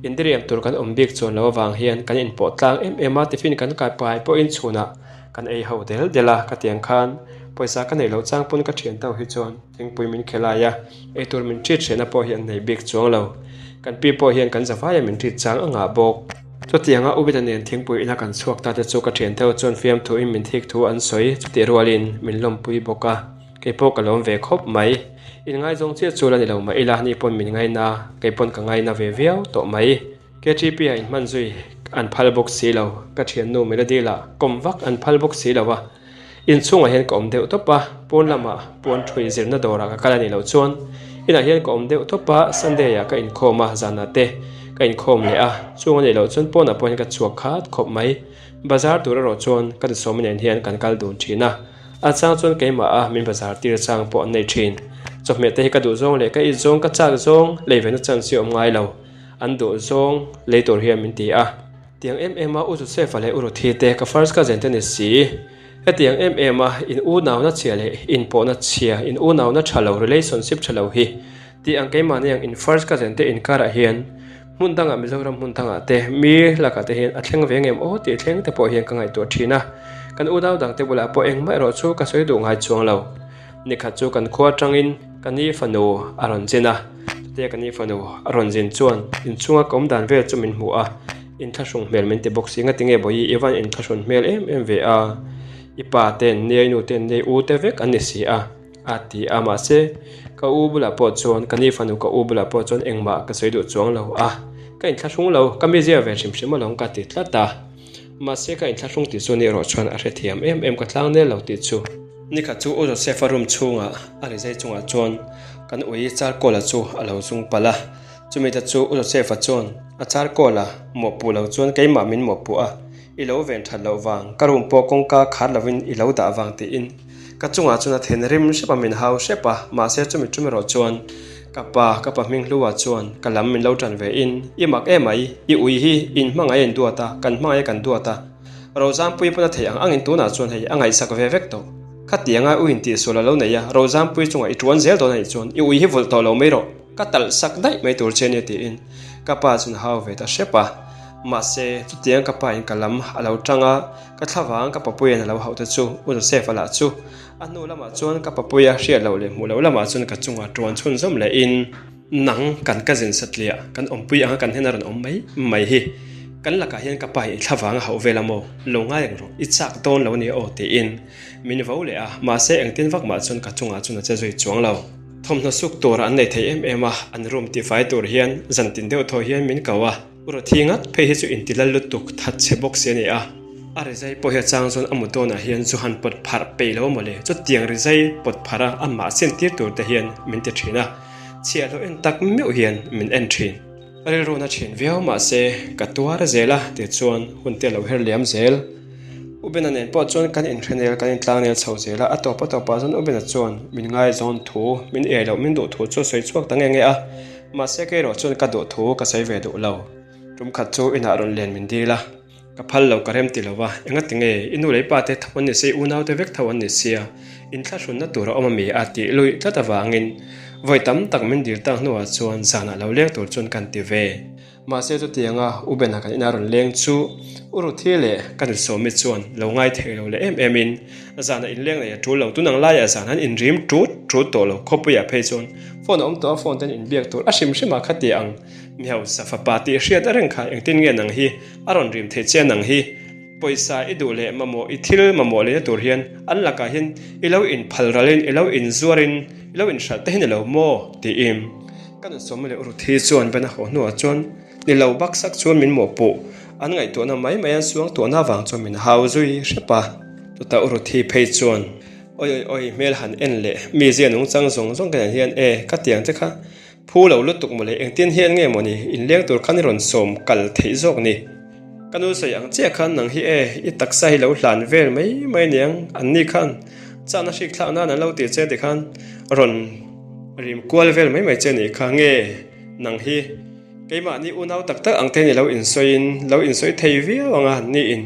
indiriam tur kan awm bik chuan lo avang hian kan inpawh tlang em em a, tiffin kan kai pai pawhin chhunah kan ei ho del del a, ka tiang khan pawisa ka neih loh chang pawn ka thiante ho hi chuan Thingpui min khe lai a, eitur min treat hrehna pawh hi an nei bik chuang lo. Kan pi pawh hian kan zavaia min treat chang a ngah bawk. Chutianga Ubita nen thingpui ina kan chhuak ta te chu ka thian theuh chuan fiamthuin min thik thu an sawi chutih rualin min lawmpui bawk a, kei pawh ka lawm ve khawp mai. Inngaizawng chiah chu la ni lo mah ila ni pawn min ngaina, kei pawn ka ngaina ve viau tawh mai. KTP ah inhman zui an phal bawk si lo, ka thiannu Melody lah kawm vak an phal bawk si lo a. Inchhungah hian ka awm deuh tawp a, pawn lamah puan thui zirna dawrah ka kal a nih loh chuan inah hian ka awm deuh tawp a, Sunday ah ka inkhawm a, zanah te ka inkhawm leh a, chung a nih loh chuan pawnah pawh hian ka chhuak khat khawp mai. Bazar tur erawh chuan ka nusawmi nen hian kan kal dun thin a, a chang chuan keimah a min bazar tir chang pawh an nei thin. Chawhmeh te hi ka duh zawng leh ka it zawng ka chak zawng lei ve na chance hi a awm ngai lo, an duh zawng lei tur hian min ti a. Tiang em em a U Josefa leh U Ruthi te ka first cousin te ni si. Hetiang em em a in unauna chhia leh in pawhna chhia, in unauna tha lo, relationship tha lo hi tih ang keimahni ang in first cousin te inkarah hian hmun dangah Mizoram hmun dangah te mi lakah te hian a thleng ve ngem aw tih thleng te pawh hian ka ngaihtuah thin a. Kan unau dangte bulah pawh engmah erawh chu ka sawi duh ngai chuang lo. Nikhat chu kan khua atangin ka ni fanu a rawn zin a, chutia ka ni fanu a rawn zin chuan inchhunga ka awm dan vel chu min hmu a, inthlahrung hmel min ti bawk si, ngatinge Bawihi i van inthlahrun hmel em em ve a, i pa te an nia, i nu te an nia, i u te vek an ni si a, a ti a, mahse ka u bulah pawh chuan ka ni fanu ka u bulah pawh chuan engmah ka sawi duh chuang lo a, ka inthlahrung lo, ka mizia ve hrim hrim alawm ka ti tlat a. Mahse ka inthlahrung tih chu ni erawh chuan a hrethiam em em ka tlang nel lo tih chu. Nikhat chu U Joseph-a room chhungah a rizai chungah chuan kan ui charcoal-a chu a lo zung palh a. Chumi te chu U Joseph-a chuan a charcoal-a mawhpuh lo chuan keimah min mawhpuh a, i lo ven that loh vang, ka room pawh kawngka khar lovin i lo dah vang tiin Ka chungah chuan a then rim hrep a, min hau hrep a, mahse chumi tum erawh chuan ka pa, ka pa hming hlua chuan ka lam min lo tan ve in, i mak em mai, i ui hi in hmangaih a in duat a, kan hmangaih a kan duat a, Rozampuii pawn a theih ang angin tunah chuan hei a ngaihsak ve vek tawh. Khatianga u in tihsual a lo nei a, Rozampuii chungah i tuan zel dawn a nih chuan i ui hi vulh tawh lo mai rawh. Ka talh sak daih mai tur che ania tiin ka pa chuan a hau ve ta hrep a. Mahse, chutiang ka pa in ka lam a lo tang a, ka thlavang ka papuia'n a lo hauh te chu U Joseph-a lah chu a hnu lamah chuan ka papuia hriat loh leh hmuh loh lamah chuan ka chungah tuan chhunzawm lehin, Nang kan cousin satliah kan awmpui anga kan hnena rawn awm mai mai hi kan lakah hian ka pa hi i thlavang a hauh vel a maw? Lo ngai ang rawh, i chak dawn lo ania aw tiin min vo leh a, mahse engtin vak mah chuan ka chungah chuan a che zui chuang lo. Thawmhnaw suk tur an nei thei em em a, an room tifai tur hian zan tin deuh thaw hian min ko a, Ruthi ngat phei hi chu intilal lutuk that chhe bawk si a ni a, a rizai pawh hi a chang chuan a mu dawnah hian zu han pawt pharh peih lo mawle, chutiang rizai pawt pharh a amah sentir tur te hian min ti thin a, chhiahhlawh en tak meuh hian min en thin. Rilruna thin viau mahse ka tuar zel a tichuan hun te a lo her liam zel. U Bena nen pawh chuan kan inhrenel kan intlangnel chho zel a, a tawp a tawpah chuan U Bena chuan min ngaizawn thu, min ei loh min duh thu chu a sawi chhuak ta nge nge a, mahse kei erawh chuan ka duh thu ka sawi ve duh lo. Tum khat chu inah rawn len min dil a, ka phal lo ka rem ti lo va, engati nge i nu leh i pa te tho an ni sia, i unau te vek tho an ni sia, inthlahrunna tur a awm a mi a tih luih tlat avangin vawi tam tak min dil tak hnuah chuan zanah lo leng tur chuan kan ti ve. Mahse chutianga U Bena kan ina rawn leng chu U Ruthi leh ka nusawmi chuan lo ngai thei lo leh em em in zanah inleng nei a tul lo. Tun ang laiah zan an inrim tut tut tawh lo. Khawpuiah phei chuan phone a awm tawh a, phone ten inbiak tur a hrim hrim a khati ang mi hausa fapa tih hriat a reng kha engtin nge nang hi a rawn rim thei che nang hi pawisa i duh leh mamawh i thil mamawh lehna tur hian an lakah hian i lo inphal ralin i lo inzuarin i lo inhralh te hi ni lo maw tiin Ka nusawm leh Ruthi chuan Ben a haw hnuah chuan ni lo baksak chuan min mawhpuh. An ngaihtuahna mai mai an suangtuahna avang chuan min hau zui hrep a. Chutah u Ruthi phei chuan, Oi oi oi, hmel han en leh, mi zia nungchang zawng zawng ka nen hian e, ka tiang che kha phu lo lutuk mawle, engtin hian nge mawni inleng tur khan i rawn sawm kal theih zawk ni? Ka nu sawi ang chiah khan nang hi e, i taksa hi lo hlan vel mai mai aniang, anni khan chahna hrik thlak nan an lo tih che tikhan rawn Rim kual vel mai mai che nih kha nge nang hi keimahni unau tak tak ang te ni lo insawiin lo insawi thei viau anga ni in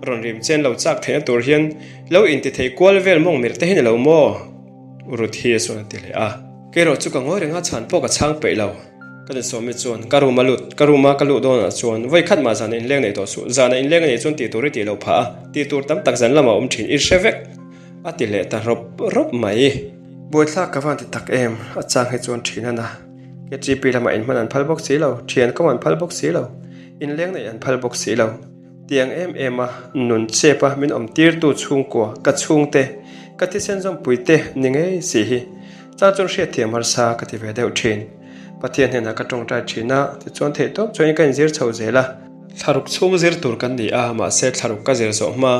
rawn rim chen lo chak theihna tur hian lo inti thei kual vel mawng mirh te hi ni lo maw? Ruth hi chuan a ti leh a. Keirawh chu ka ngawi reng a chhan pawh ka chhang peih lo. Ka nusawmi chuan ka room a lut ka room a ka luh dawnah chuan vawi khat mah zan inleng nei tawh suh zan a inleng a nih chuan tih tur i tih loh phah a tih tur tam tak zan lamah a awm thin i hre vek a ti leh ta rawp rawp mai. Buaithlak ka van ti tak em, a chang hi chuan thian a na. KTP lamah inhman an phal bawk si lo, thian kawng an phal bawk si lo, inleng neih an phal bawk si lo. Tiang em em a, nun chep a min awm tirtu chhungkua, ka chhungte, ka thisen zawmpuite ni ngei si hi chang chuan hriatthiam harsa ka ti ve deuh thin. Pathian hnenah ka tawngtai thin a, tichuan theihtawp chuan ka inzir chho zel a. Thlaruk chhung zir tur kan ni a, mahse thlaruk ka zir zawh hma.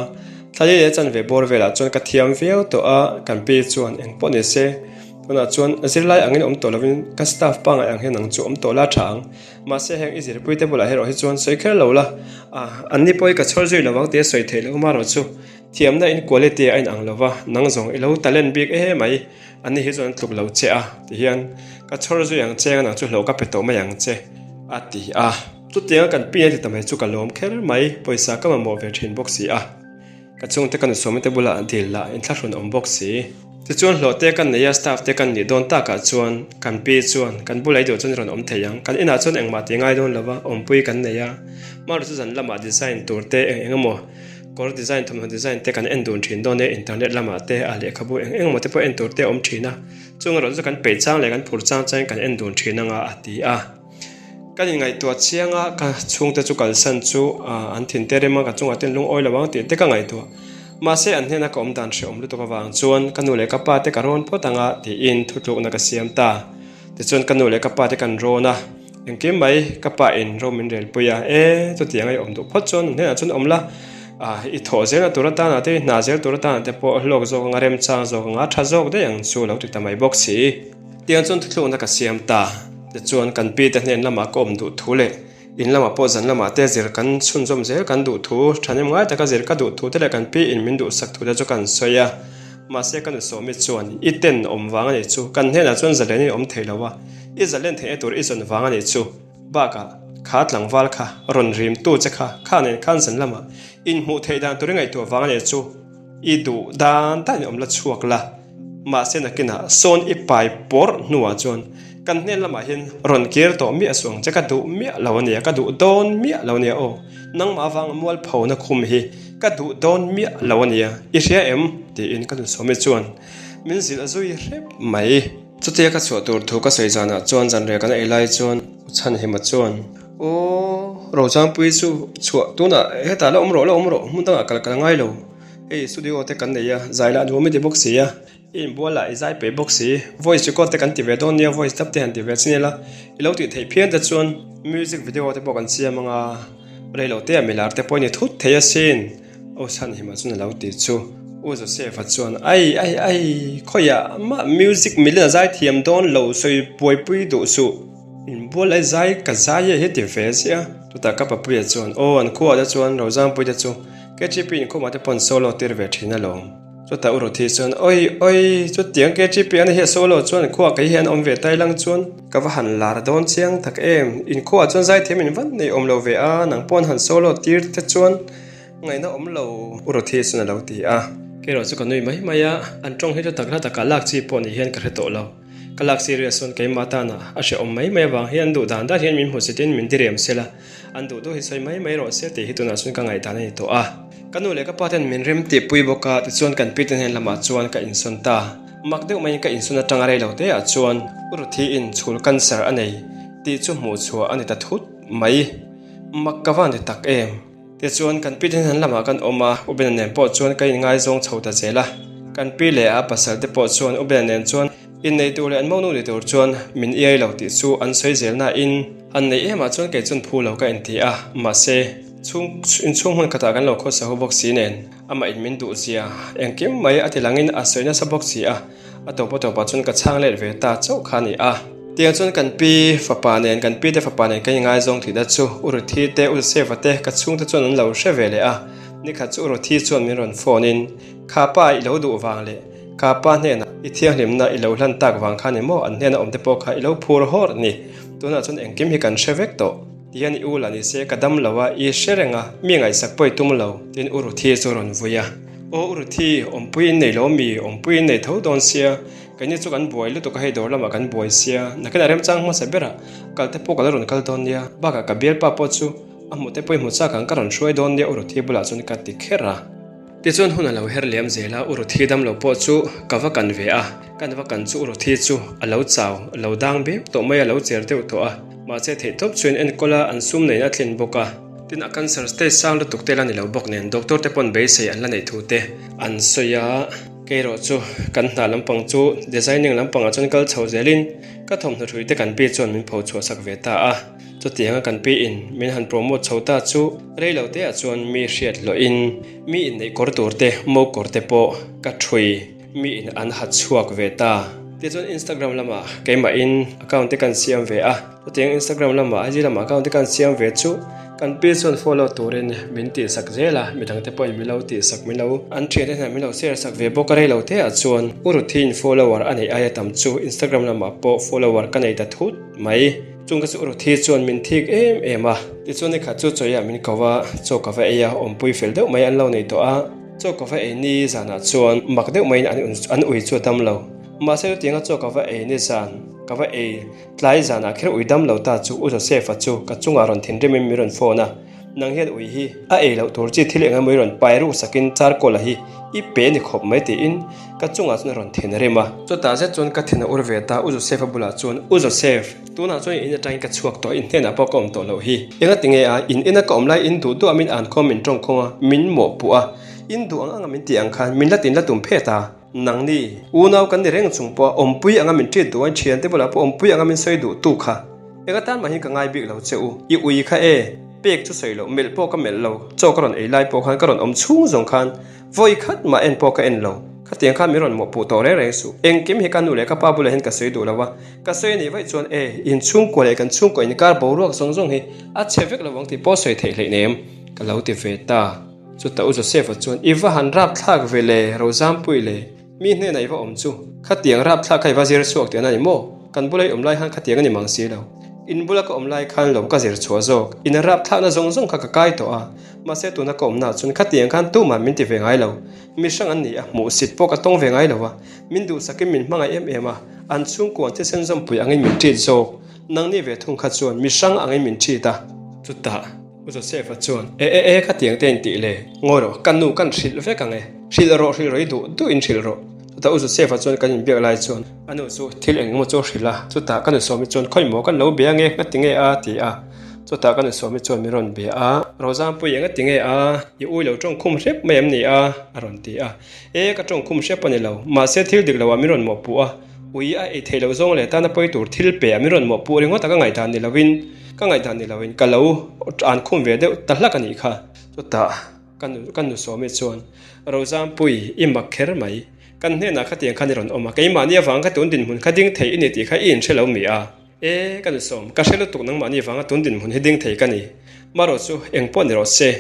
Thlali leh chanve bawr velah chuan ka thiam viau tawh a, kan pi chuan eng pawh ni se, tunah chuan zirlai angin awm tawh lovin ka staff pangngai ang hian ang chu awm tawh la tha ang. Mahse heng i zirpuite bulah erawh hi chuan sawi kher lo la, a, anni pawh hi ka chhawr zui lovang tia sawi theih loh amaherawhchu thiamna in quality a inang lova, nang zawng i lo talent bik e mai. Ani hi chuan an tluk lo che a, ti hian ka chhawr zui ang che, nang chu hlauh ka pe tawh mai ang che, a ti a. Chutianga kan pi a ti ta mai chu ka lawm kher mai, pawisa ka mamawh ve thin bawk si a. Ka chhungte ka nusawmte te bulah dil lah inthlahrun awm bawk si. Tichuan hlawh te kan nei a, staff te kan nih dawn takah chuan kan pi chuan kan bulah i duh chuan i rawn awm thei ang, kan inah chuan engmah ti ngai dawn lova awmpui kan nei a, Maruti chu zan lamah design tur te eng eng emaw, Kawr design thawmhnaw design te kan en dun thin dawn e, internet lamah te a lehkhabu eng eng emaw te pawh en tur te a awm thin a, chung erawh chu kan peih chang leh kan phur chang changin kan en dun thin anga a ti a. Kan inngaihtuah chiang a, ka chhungte chu kalsan chu an thin te rem a, ka chungah ten lungawi lo ang tih te ka ngaihtuah. Mahse an hnena ka awm dan hrehawm lutuk avang chuan ka nu leh ka pa te ka rawn phawt anga tiin thutlukna ka siam ta. Tichuan ka nu leh ka pa te kan rawn a. Engkim mai ka pa in ro min rel pui a, e chutiang a i awm duh phawt chuan hnenah chuan awm la, ah i thawh zelna tur atana te i hna zel tur atana te pawh hlawk zawk anga remchang zawk anga tha zawk daih ang chu lo ti ta mai bawk si. Tiang chuan thuthlukna ka siam ta, tichuan kan pi te hnen lamah ka awm duh thu leh in lamah pawh zan lamah te zir kan chhunzawm zel kan duh thu, thahnem ngai taka zir ka duh thu te leh kan pi in min duhsak thu te chu kan sawi a. Mahse ka nusawmi chuan i ten awm vang a nih chu, kan hnenah chuan zalen in awm thei lo a, i zalen theihna tur i zawn vang a nih chu. Bakah kha tlangval kha rawn rim tu che kha, kha nen khan zan lamah inhmuh theih dan tur i ngaihtuah vang a nih chu, i duh dan dan in awm la chhuak la. Mahse nakinah sawn i pai pawrh hnuah chuan. Kan hnen lamah hian rawn kir tawh miah suh ang che, ka duh miah lo a nia, ka duh dawn miah lo a nia aw, nangmah avanga mualphona khum hi ka duh dawn miah lo a nia, i hria em? tiin ka nusawmi chuan min zilh zui hrep mai. Chutia ka chhuah tur thu ka sawi zanah chuan zanriah kan ei lai chuan U Chhanhima chuan, Aw, Rochangpuii chu chhuah tunah hetah la awm rawh, la awm rawh, hmun dangah kal kal ngai lo, hei studio te kan nei a, zai lah nuam i ti bawk si a, I inbual ah i zai peih bawk si. Voice record te kan ti ve dawn nia, voice dap te han ti ve chin ila. I lo tih theih phian te chuan music video te pawh kan siam anga rei lo te ah milar te pawh i ni thut thei asin. Aw Chhanhima chuan a lo ti chu. U Joseph-a chuan ai ai ai khawiah mah music milin a zai thiam dawn lo sawi buaipui duh suh. Inbual ai zai ka zai e hi ti ve ziah. Chutah ka papuia chuan aw an khuaah te chuan Rozangpuii te chu KGP inkhawmah te pawh an solo tir ve thin alawm. Chutah U Ruthi chuan, Oi, oi, chutiang KGP an hi a solo chuan khuaah kei hian awm ve tai lang chuan ka va han lar dawn chiang tak em. In khuaah chuan zaithiam in van nei awm lo ve a, nang pawh an han solo tir te chuan ngaihna awm lo, U Ruthi chuan a lo ti a. Kerawh chu ka nui mai mai a, an tawng hi chu tak hla takah lak chi pawh ni hian ka hre tawh lo. Ka lak serious chuan keimah tana a hrehawm mai mai avang hian duh dan dan hian min hmu chitin min direm sela, an duh duh hi sawi mai mai rawh se tih hi tunah chuan ka ngaihdan a ni tawh a. Ka nu leh ka pa ten min rem tihpui bawk a, tichuan kan pi te hnen lamah chuan ka insawn ta. Mak deuh maiin ka insawn atanga rei lo te ah chuan U Ruthiin chhul cancer a nei tih chu hmuh chhuah a ni ta thut mai. Mak ka van ti tak em? Tichuan, kan pi te hnen lamah kan awm a, U Bena nen pawh chuan ka inngaizawng chho ta zel a. Kan pi leh a pasal te pawh chuan U Bena nen chuan innei tur leh an monu ni tur chuan min iai lo tih chu an sawi zel nain han neih emah chuan kei chuan phu lo ka inti a, mahse, chhung inchhung hmun khatah kan lo khawsa ho bawk si nen amah in min duh zia engkim mai a ti langin a sawi nasa bawk si a. A tawp a tawpah chuan ka chhang let ve ta chauh kha a ni a. Tiang chuan kan pi fapa nen, kan pi te fapa nen kan ingaizawng tih dat chu U Ruthi te, U Josefa te, ka chhungte chuan an lo hre ve leh a. Nikhat chu U Ruthi chuan min rawn phone in, Kha pa i lo duh vang leh kha pa hnenah i thianghlimna i lo hlan tak vang kha ni maw? An hnena awm te pawh kha i lo phur hawr a ni. Tunah chuan engkim hi kan hre vek tawh. Tihian i u la ni se ka dam lo a, i hre reng a, mi ngaihsak pawh i tum lo, tiin U Ruthi chu a rawn vui a. Aw U Ruthi, awmpui in nei lo mi, awmpui in nei tho dawn sia, keini chu kan buai lutuk a hei dawr lamah kan buai sia, nakin a remchang hmasa berah kal te pawh ka la rawn kal dawn nia, bakah ka bialpa pawh chu a hmuh te pawh i hmu chak ang ka rawn hruai dawn nia U Ruthi bulah chuan ka ti kher a. Tichuan hun a lo her liam zel a, U Ruthi dam lo pawh chu ka va kan ve a, kan va kan chu U Ruthi chu a lo chau, a lo dang bem tawh mai a lo cher deuh tawh a, mahse theihtawp chuan enkawl a an sum neiin a tlin bawk a. Tin, a cancer stage sang lutuk te la ni lo bawk nen doctor te pawn beisei an la neih thu te an sawi a. Keirawh chu kan hna lampang chu designing lampangah chuan kal chho zelin ka thawmhnaw hrui te kan pi chuan min pho chhuah sak ve ta a. Chutianga kan pi in min han promote chho ta chu rei lo te ah chuan mi hriat hlawhin mi inneih kawr tur te mo kawr te pawh ka ṭhui. Mi in an ha chhuak ve ta. Tichuan Instagram lamah keimahin account te kan siam ve a, chutiang Instagram lamah IG lamah account te kan siam ve chu kan pi chuan follow turin min tihsak zel a, midang te pawhin min lo tihsak min lo an thiante hnenah min lo share sak ve bawk a rei lo te ah chuan U Ruthiin follower a neih aia tam chu Instagram lamah pawh follower ka nei ta thut mai. Chung ka chu U Ruthi chuan min thik em em a, tichuan nikhat chu chawiah min ko a, chaw ka va ei a, awmpui fel deuh mai an lo nei tawh a. Chaw ka va ei ni zanah chuan mak deuh maiin an an ui chu a dam lo. Mahse chutianga chaw ka va ei ni zan ka va ei tlai zanah kher ui dam lo ta chu U Joseph-a chu ka chungah rawn thinrimin min rawn phone a, Nang hian ui hi a ei loh tur chi thil eng emaw i rawn pai ruk sakin charcoal-a hi i pe ni khawp mai tiin ka chungah chuan a rawn thinrim a. Chutah zet chuan ka thin a ur ve ta, U Joseph-a bulah chuan, U Joseph, tunah chuan in atangin ka chhuak tawh a, in hnenah pawh ka awm tawh loh hi. Enga tinge a, in ina ka awm lai in duh duh a min an khawm min tawng khawng a, min mawhpuh a, in duh ang anga min tih ang khan min la tin la tum phet a, nangni unau kan ni reng chung pawh a awmpui anga min treat duh a, in thiante bulah pawh awmpui anga min sawi duh tu kha enga tan mah hian ka ngai bik lo che u, i ui kha e, pek chu sawi loh, melh pawh ka melh lo, chaw ka rawn ei lai pawh khan ka rawn awm chhung zawng khan vawi khat mah en pawh ka en lo, khatiang khan min rawn mawhpuh tawh reng reng suh, engkim hi ka nu leh ka pa bulah hian ka sawi duh lo a. Ka sawi a nih vaih chuan e, in chhungkua leh kan chhungkua inkar boruak zawng zawng hi a chhe vek lo ang tih pawh sawi theih hleih nem ka lo ti ve ta. Chutah U Joseph-a chuan i va han rapthlak ve le, Rozampui le, mi hnenah i va awm chu, khatiang rapthlak kha i va zir chhuak tihna a ni maw? Kan bula i awm lai khan khatiang a ni mang si lo. In bula ka awm lai khan lo ka zir chhuah zawk. In rapthlakna zawng zawng kha ka kai tawh a, mahse tuna ka awmnaah chuan khatiang khan tumah min ti ve ngai lo. Mi hrang an ni a, hmuhsit pawh ka tawng ve ngai lo a, min duhsakin min hmangaih em em a, an chhungkuan thisen zawmpui angin min treat zawk. Nangni ve thung kha chuan mi hrang angin min treat a. Chutah U Joseph-a chuan, E e e, khatiang te intih le, ngawi rawh, ka nu kan hrilh vek ang e, hrilh rawh, hrilh rawh i duh duh in hrilh rawh. Chutah U Joseph-a chuan kan inbiak lai chuan a nu chu thil eng emaw chu a hrilh a, chutah ka nu Sawmi chuan khawi maw kan lo bia nge, nga ti nge a? ti a. Chutah ka nu Sawmi chuan min rawn bia a, Rozampui enga ti nge a? I ui lo tawng khum hrep mai em ni a? a rawn ti a. E, ka tawng khum hrep a ni lo, mahse thil dik loah min rawn mawhpuh a, ui a ei theih loh zawng leh tana pawi tur thil pe ah min rawn mawhpuh ringawt a ka ngaihdan ni loin, ka ngaihdan ni loin ka lo an khum ve deuh ta hlak a nih kha. Chutah ka nu ka nu Sawmi chuan, Rozampui, i mak kher mai, kan hnenah khatiang khan i rawn awm a, keimahni avang kha tun dinhmun kha ding thei i ni tih kha i inhre lo mi a? E, ka nusawm, ka hre lutuk nangmahni vanga tun dinhmun hi ding thei ka ni. Marawh chu, eng pawh ni rawh se.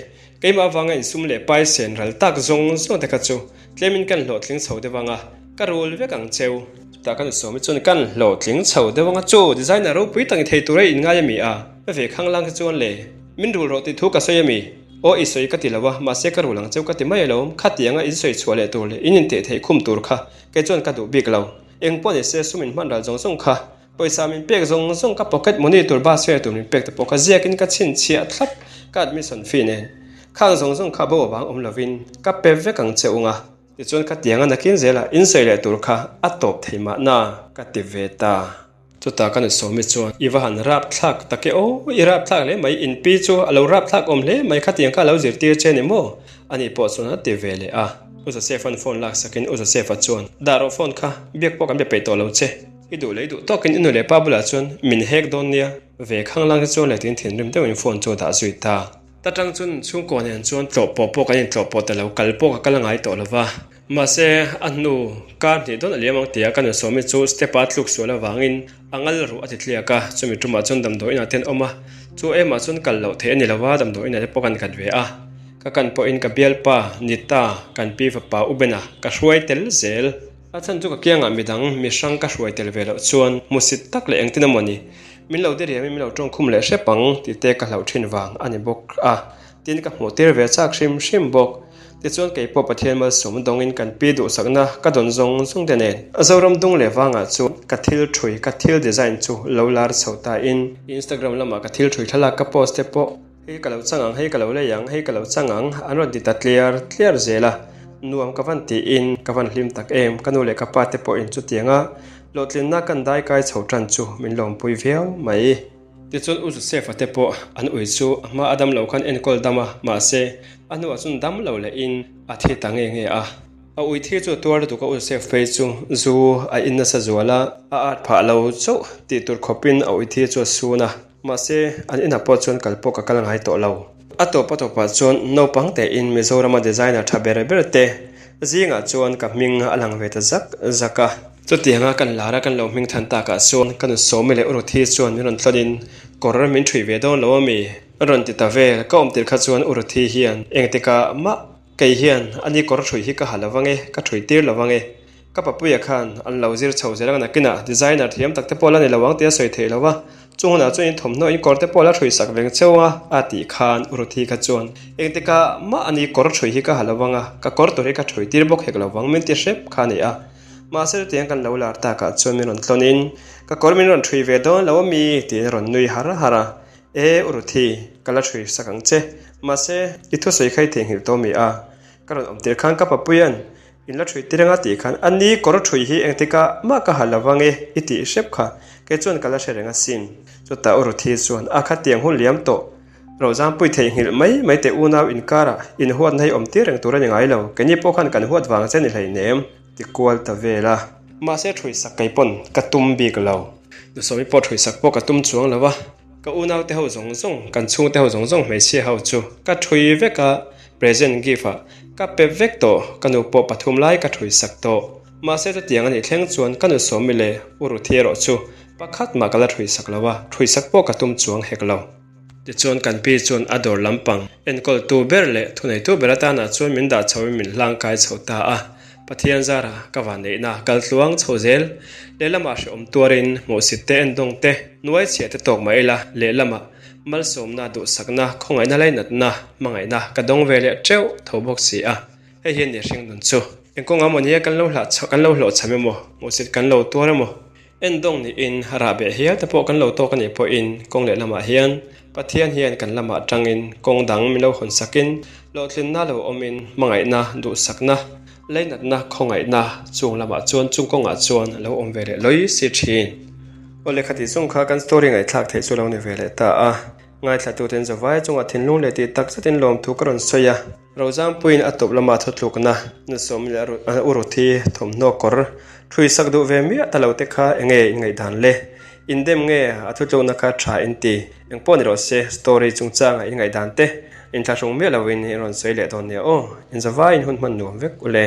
Keimah avanga insum leh pai sen ral tak zawng zawng te kha chu tlemin kan hlawhtling chho deuh anga, ka rul vek ang cheu. Chutah ka nusawm hi chuan kan hlawhtling chho deuh anga chu designer ropui tak ni thei tura i inngai a mi a? Ka ve khanglang hi chuan le, min rul rawh tih thu ka sawi a mi? Aw i sawi ka ti lo a, mahse ka rul ang cheu ka ti mai alawm, khatianga in sawi chhuah leh tur leh in inteh theih khum tur kha kei chuan ka duh bik lo. Eng pawh ni se sum inhman ral zawng zawng kha Pawisa min pek zawng zawng ka pocket money tur bus fare tur min pek te pawh kha ziakin ka chhinchhiah thlap ka admission fee nen khang zawng zawng kha bo avang awm lovin ka pe vek ang che unga tichuan ka tiang a nakin zelah insawi leh tur kha a tawp thei mahna ka ti ve ta. Chutah ka nusawmi chuan i va han rap thlak tak e aw i rap thlak hle mai in pi chu a lo rap thlak awm hle mai khatiang kha a lo zirtir che ni maw ani pawh chuan a ti ve leh a. U Joseph-a'n phone laksakin U Joseph-a chuan dah rawh phone kha biak pawh kan be peih tawh lo che. I duh leh i duh tawkin i nu leh pa bulah chuan min hek dawn nia. Ve khanglang hi chuan lehtin thinrim deuhin phone chu a dah zui ta. Ta tang chuan chhungkaw nen chuan tlawh pawh pawh kan intlawh pawh ta lo, kal pawh ka kal a ngai tawh lo va. Mahse, a hnu kar hnih dawn a liam ang tia ka nu Sawmi chu step-a tluk sual avangin a ngal ruh a ti tliak a, chumi tumah chuan damdawi inah te an awm a, chu emah chuan kal loh theih a ni lo va, damdawi inah te pawh kan khat ve a. Ka kan pawhin ka bialpa Nita, kan pi fapa U Bena ka hruai tel zel. A chhan chu ka kiangah midang mi hrang ka hruai tel ve loh chuan hmusit tak leh engtin emaw ni, min lo diriamin min lo tawngkhum leh hrep ang tih te ka hlauh thin vang a ni bawk a, tin ka hmuh tir ve chak hrim hrim bawk. Tichuan kei pawh Pathian malsawm dawngin kan pi duhsakna ka dawn zawng zawng te nen Zoram dung leh vangah chuan ka thil thui ka thil design chu lo lar chho ta in Instagram lamah ka thil thui thlalak ka post te pawh Hei ka lo chang ang, hei ka lo lei ang, hei ka lo chang ang, an rawn ti ta tliar tliar zel a. Nuam ka van tiin ka van hlim tak em, ka nu leh ka pa te pawhin chutianga hlawhtlinna kan daikai chho tan chu min lawmpui viau mai. Tichuan U Joseph-a te pawh an ui chu a hma a dam lo khan enkawl dam a, mahse a hnuah chuan dam lo lehin a thi ta nge nge a. A ui thi chu a tuar lutuk a, U Joseph phei chu zu a in nasa zual a, a at phah lo chauh tih tur khawpin a ui thi chu a sun a. Mahse, an inah pawh chuan kal pawh ka kal ngai tawh lo. A tawp a tawpah chuan naupang tein Mizorama designer tha ber ber te zingah chuan ka hming a lang ve ta zak zak a. Chutianga kan lar a kan lo hming than takah chuan ka nu Sawmi leh Uruthi chuan min rawn tlawn in kawr min ṭhuih ve dawn lo ami? A rawn ti ta vel. Ka awm tir kha chuan Uruthi hian engtikah mah kei hian ani kawr ṭhuih hi ka ha lo ange, ka ṭhuih tir lo ange. Ka papuia khan an lo zir chho zel ang nakinah designer thiam tak te pawh la ni lo ang tih a sawi theih lo va, chung hunah chuan in thawmhnaw in kawr te pawh la hrui sak veng cheu ang a, a tih khan U Ruthi kha chuan engtikah mah ani kawr hrui hi ka ha lo ang a, ka kawr tur hi ka hrui tir bawk hek lo vang min ti hrep kha a ni a. Mahse chutiang kan lo lar takah chuan min rawn tlawn in ka kawr min rawn hrui ve dawn lo ami tiin a rawn nui har har a, E U Ruthi, ka la hrui sak ang che, mahse i thusawi kha i theihnghilh tawh mi a, ka rawn awm tir khan ka papuia'n In la ṭhui tir anga tih khan a ni kawr ṭhui hi engtikah mah ka ha lo vang e i tih hrep kha kei chuan ka la hre reng asin. Chutah U Ruthi chuan a khatiang hun liam tawh. Rozampui theihnghilh mai mai teh unau inkarah inhuatna hi awm tir reng tur a ni ngai lo, keini pawh khan kan huat vang che ni hleinem ti kual ta vel a. Mahse ṭhui sak kei pawn ka tum bik lo. Nusawmi pawh ṭhui sak pawh ka tum chuang lo a. Ka unaute ho zawng zawng, kan chhungte ho zawng zawng hmeichhia ho chu ka ṭhui vek a, present gift ah ka pe vek tawh, ka nu pawh pathum lai ka ṭhui sak tawh. Mahse chutiang a nih thleng chuan ka nu Sawmi leh U Ruthi erawh chu pakhat mah ka la ṭhui sak lo a, ṭhui sak pawh ka tum chuang hek lo. Tichuan kan pi chuan a dawr lampang enkawltu ber leh thuneitu ber atanah chuan min dah chhoin min hlangkai chho ta a. Pathian zara ka vanneihna kal tluang chho zel. Lehlamah hrehawm tuarin hmuhsit te endawng te, nuai chhiah te tawk mah ila, lehlamah malsawmna, duhsakna, khawngaihna lainatna, hmangaihna ka dawng ve leh teuh tho bawk si a. Hei hian ni hring nun chu eng kawnga maw nia kan lo hlah kan lo hlawhchham emaw, hmuhsit kan lo tuar emaw, Endawng niin rahbeh hial te pawh kan lo tawk a nih pawhin kawng leh lamah hian Pathian hian kan lamah atangin kawng dang min lo hawn sakin hlawhtlinna lo awmin hmangaihna, duhsakna, leinatna, khawngaihna chung lamah chuan chung kawngah chuan a lo awm ve leh lawi si thin. Aw lehkha tih chung kha kan story ngaihthlak theih chu lo ni ve leh ta a, ngaithlatuten zavai chungah thinlung leh tih tak zetin lawmthu ka rawn sawi a. Rozampuiin a tawp lama thutlukna nusawm leh a u Ruthi thawmhnaw kawr thui sak duh ve miah ta lo te kha eng nge in ngaihdan le? In dem nge a thutlukna kha tha in ti? Eng pawh ni rawh se, story chungchanga in ngaihdan te inthlahrung miah loin in rawn sawi leh dawn nia aw. Inzavaiin hun hman nuam vek u le.